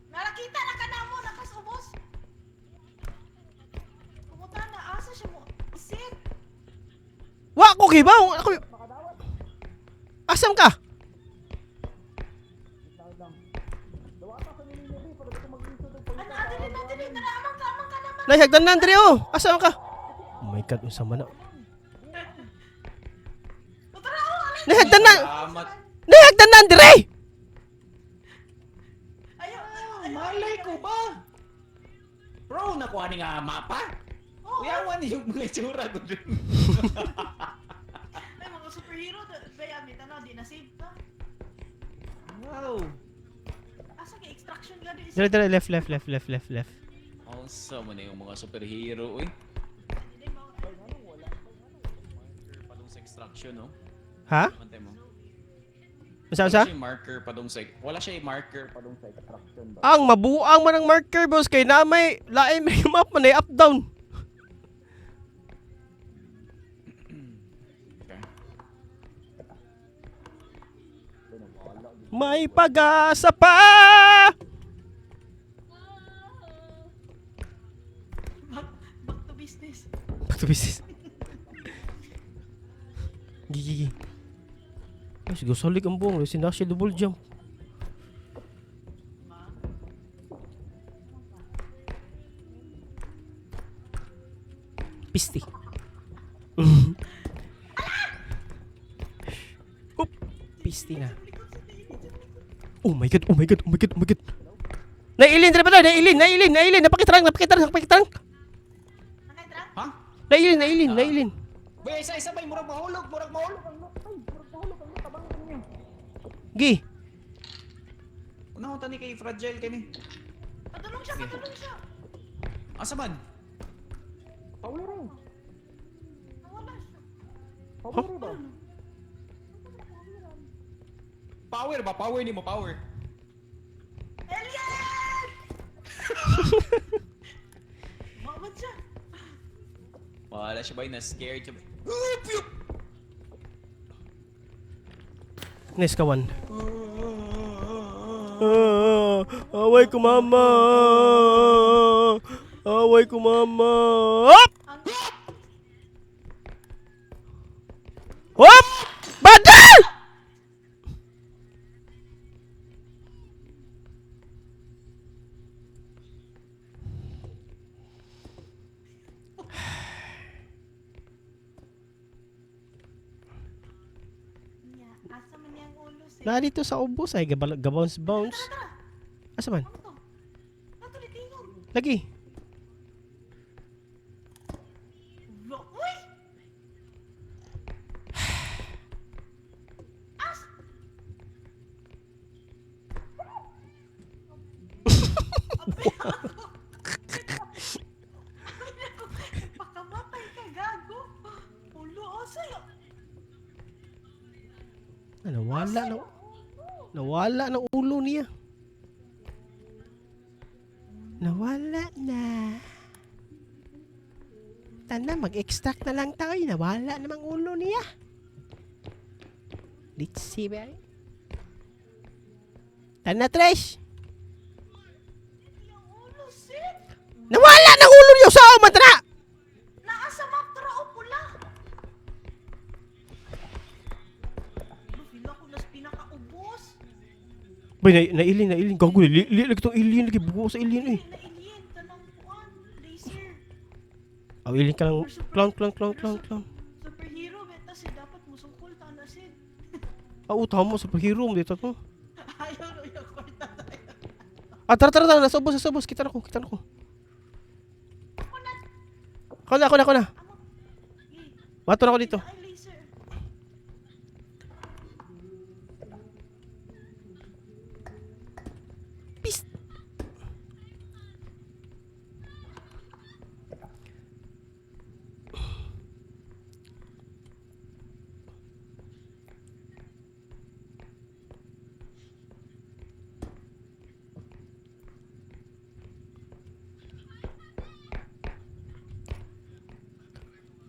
Speaker 4: Nakakita na ka na mo, nakasubos. Pumunta na asa siya mo. Sid,
Speaker 1: Wa ko kibaw, ako. Asam ka?
Speaker 4: Ano, adili na, adili na, amang ka, amang ka naman.
Speaker 1: Nay hagdanan diri oh. Asam ka? Oh my God, unsa man na?
Speaker 4: Tara, oh, alay.
Speaker 1: Nay hagdanan.
Speaker 2: Salamat.
Speaker 1: Nay hagdanan diri.
Speaker 4: Ayaw, ayaw.
Speaker 2: Malay ko ba? Bro, nakuha ni nga mapa?
Speaker 4: Oo.
Speaker 2: Kuyawan yung mga itsura ko dun.
Speaker 4: Ay, mga superhero, kaya may tanaw, di na save ka.
Speaker 2: Wow.
Speaker 4: Asa kay extraction ka di
Speaker 1: Diri diri, left left left left left left.
Speaker 2: Awesome na yung mga superhero, uy.
Speaker 4: Hindi mo.
Speaker 2: Marker pa dong sa extraction, no?
Speaker 1: Ha?
Speaker 2: Antay mo.
Speaker 1: Unsa unsa?
Speaker 2: Wala siya marker pa dong sa wala siya marker pa dong sa extraction ba?
Speaker 1: Ang mabuang man ang marker boss kay na may lain may map man ay up down.
Speaker 2: Okay.
Speaker 1: May pag-asa pa.
Speaker 4: Back to business.
Speaker 1: Back to business. Gigi gigi. Ay, sige, salik ang buong. Sinasya double jump.
Speaker 4: Ma.
Speaker 1: Pisti. Oop! Pisti na.
Speaker 4: Likod sa likod, sa likod.
Speaker 1: Oh my God, oh my God, oh my God, oh my God. Nailin, dali ba? Nailin, nailin, nailin. Napakitrang, napakitrang, napakitrang.
Speaker 4: Nakaitrang?
Speaker 2: Ha?
Speaker 1: Nailin, nailin, nailin.
Speaker 2: Bay, isa isa bay, murag mahulog, murag mahulog ang loot, bay. Murag mahulog ang loot, abang niya.
Speaker 1: Gi.
Speaker 2: Una ko tani kay fragile kani.
Speaker 4: Padulong siya, padulong siya.
Speaker 2: Asa man? Power eh.
Speaker 4: Nawala siya.
Speaker 2: Power ba? Power ba? Power ni mo, power.
Speaker 4: Alien! Mawad siya.
Speaker 2: Wala siya bay, na-scared siya. Ah, piyok!
Speaker 1: Nice kawan. Ah, away ko mama. Away ko mama. Hop!
Speaker 4: Ang
Speaker 1: Hop! Badal!
Speaker 4: niya. Asa man niyang ulo siya.
Speaker 1: Na dito sa ubos ay gabounce bounce. Asa man?
Speaker 4: Ano to? Nato ni tingog.
Speaker 1: Lagi.
Speaker 4: Uy! As! Pakamatay ka, gago. Ulo, oh, sa'yo.
Speaker 1: Ah, nawala na. Nawala na ulo niya. Nawala na. Tana, mag-extract na lang tayo. Nawala namang ulo niya. Let's see, ba? Tana, Trish!
Speaker 4: Yung ulo, sit.
Speaker 1: Nawala ng ulo niya sa man, tana!
Speaker 4: Naa sa map, tara, o pula. Ulo, feel ako nas pinakaubos.
Speaker 1: Bay, na, nailin, nailin. Gago, li, li, lagi itong ilin. Lagi, buo sa ilin eh.
Speaker 4: Na alien, tanang kuan, laser.
Speaker 1: Oh, ilin ka lang. Clown, clown, clown, clown, clown.
Speaker 4: Superhero, beta si dapat musungkol ta na sid.
Speaker 1: Ah, oh, tama. Superhero mo dito to.
Speaker 4: Ayaw ro yung kwarta tayo.
Speaker 1: Ah, tara, tara, tara. Nasa ubos, nasa ubos. Kita na ko, kita na ko.
Speaker 4: Ako na.
Speaker 1: Ako na, ako na, ako na.
Speaker 4: Amo. Eh,
Speaker 1: Bato na ako dito.
Speaker 4: ay laser.
Speaker 1: Peace.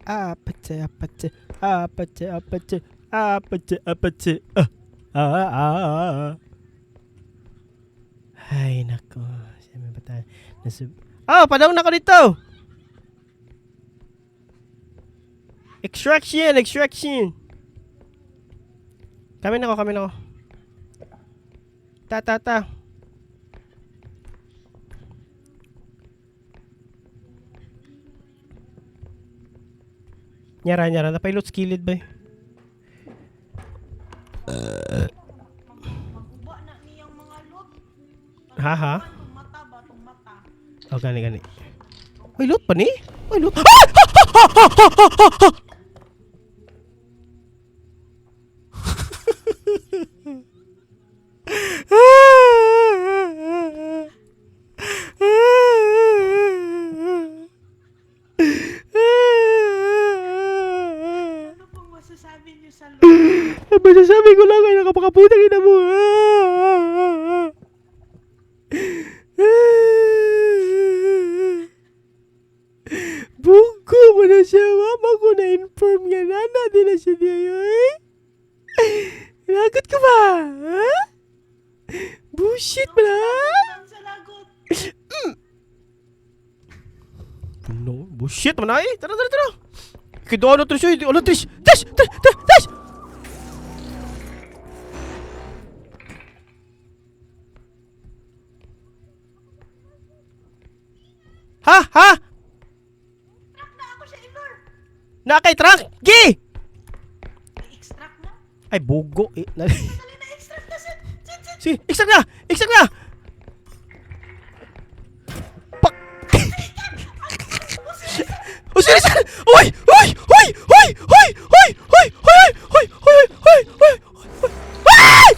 Speaker 1: Apate, apate, apate, apate, apate, apate, ah, ah, ah, ah. Ay, nako. Siyempre ba tayo? Oh, padaong na ako dito! Extraction! Extraction! Kami na ko, kami na ko. Ta, ta, ta. Nyara, nyara. Napailot skillet ba eh?
Speaker 4: Maguba na niyang mga lot.
Speaker 1: Ha, ha?
Speaker 4: Tong mata ba tong mata.
Speaker 1: Oh, gani, gani. Uy, loot pa ni? Uy, loot. Ah!
Speaker 4: Ano pong masasabi niyo sa lot?
Speaker 1: Ang masasabi ko lang ay nakapakaputang ina mo. Bungko mo na siya. Mama ko na-inform nga nana. Di na siya niya eh. Lagot ka ba? Ha? Bullshit mo na.
Speaker 4: Ang sa lagot.
Speaker 1: No, bullshit mo na eh. Tara, tara, tara. Kido ano, Trish? Uy, ano, Trish? Trish! Trish! Trish! Trish! Ha? Ha?
Speaker 4: Extract na ako siya, Ilor.
Speaker 1: Na kay trunk? Gi!
Speaker 4: I-extract na.
Speaker 1: Ay, bugo eh.
Speaker 4: Dali na extract na sit. Sit, sit.
Speaker 1: Sige, extract na! Extract na! Pak! Oh, serious? Uy! Uy! Uy! Uy! Uy! Uy! Uy! Uy! Uy! Uy! Uy! Uy! Uy! Ay!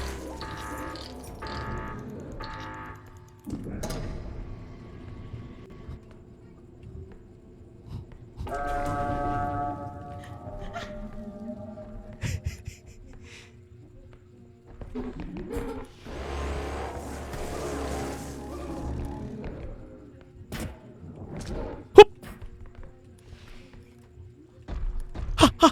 Speaker 1: Hup! Ha! Ha!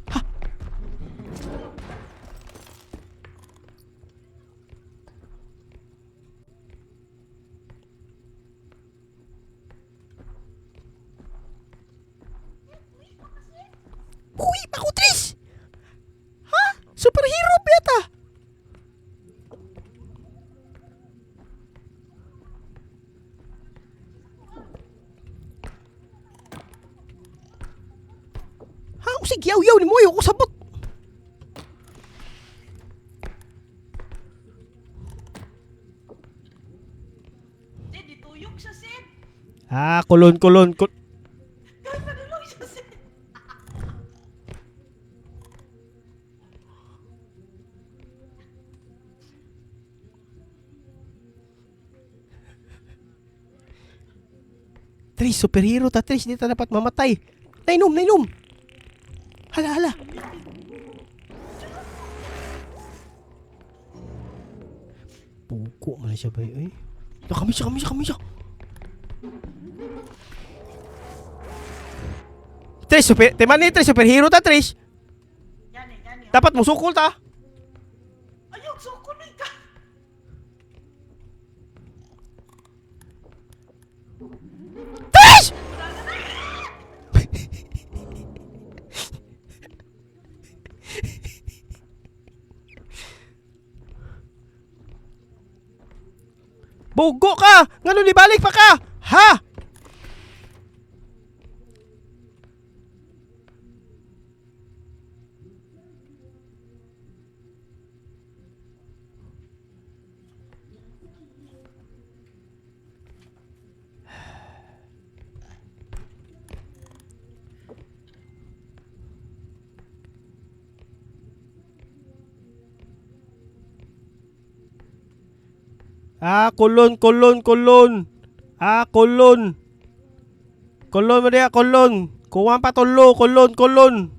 Speaker 1: Ha! Uy, ako, Tris! Ha? Superhero pa yata! Ha? Usig yaw-yaw ni mo, ayaw ko sabot.
Speaker 4: Sid, dituyok siya, Sid.
Speaker 1: Ah, kulon, kulon, kul.
Speaker 4: Kahit padulong siya, Sid.
Speaker 1: Tris, superhero ta, Tris. Di ta dapat mamatay. Nainom, nainom. Hala, hala. Puko man na siya ba eh. Kami siya, kami siya, kami siya. Tris, super, tema ni Tris, superhero ta, Tris.
Speaker 4: Gani, gani.
Speaker 1: Dapat musukol ta.
Speaker 4: Ayaw, sukuloy ka.
Speaker 1: Tris! Bugo ka! Ngano nibalik pa ka? Ha? Ah, kulon, kulon, kulon. Ah, kulon. Kulon mo diya, kulon. Kuwan pa tulo, kulon, kulon.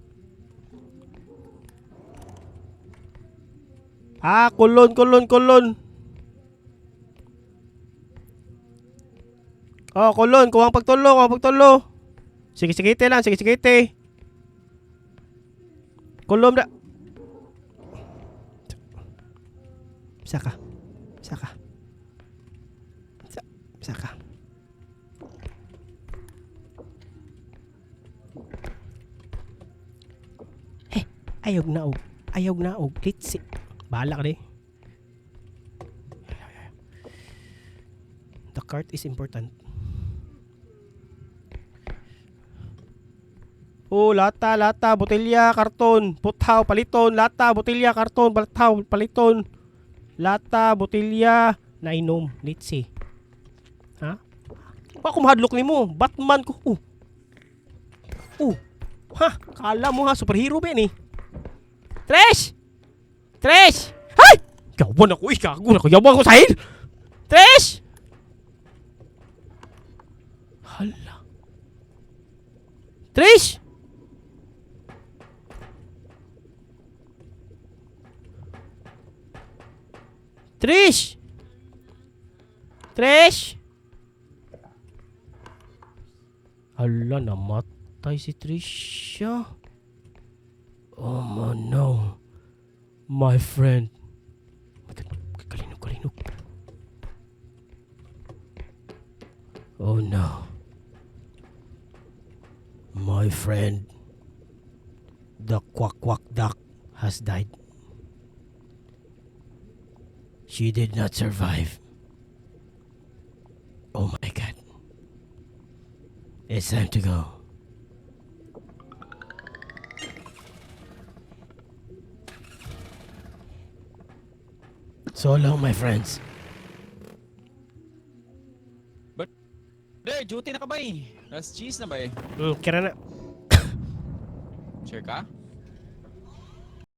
Speaker 1: Ah, kulon, kulon, kulon. Oh, kulon, kuwang pagtulo, kuwang pagtulo. Sige, sige, te lang, sige, sige, te. Kulon da. Saka. Saka. Saka. Eh, ayaw na og. Ayaw na og. Litsi. Bahala ka di. The cart is important. Oh, lata, lata, botelya, karton, puthaw, paliton, lata, botelya, karton, puthaw, paliton. Lata, botelya, nainom, litsi. Ha? Wa ko mahadlok nimo, Batman ko. Oh. Oh. Ha, kala mo ha, superhero ba yan eh. Tres! Tres! Ay! Gawan ako eh, gago na ko. Yawan ko sahil! Tres! Hala. Trish! Trish! Trish! Hala, namatay si Trisha. Oh man, no. My friend. My God, kalinog, kalinog. Oh no. My friend, the quack quack duck has died. She did not survive. Oh my God. It's time to go. So long, my friends.
Speaker 2: Brother, duty na ka ba eh? Last cheese na ba eh?
Speaker 1: Kira na.
Speaker 2: Sure ka?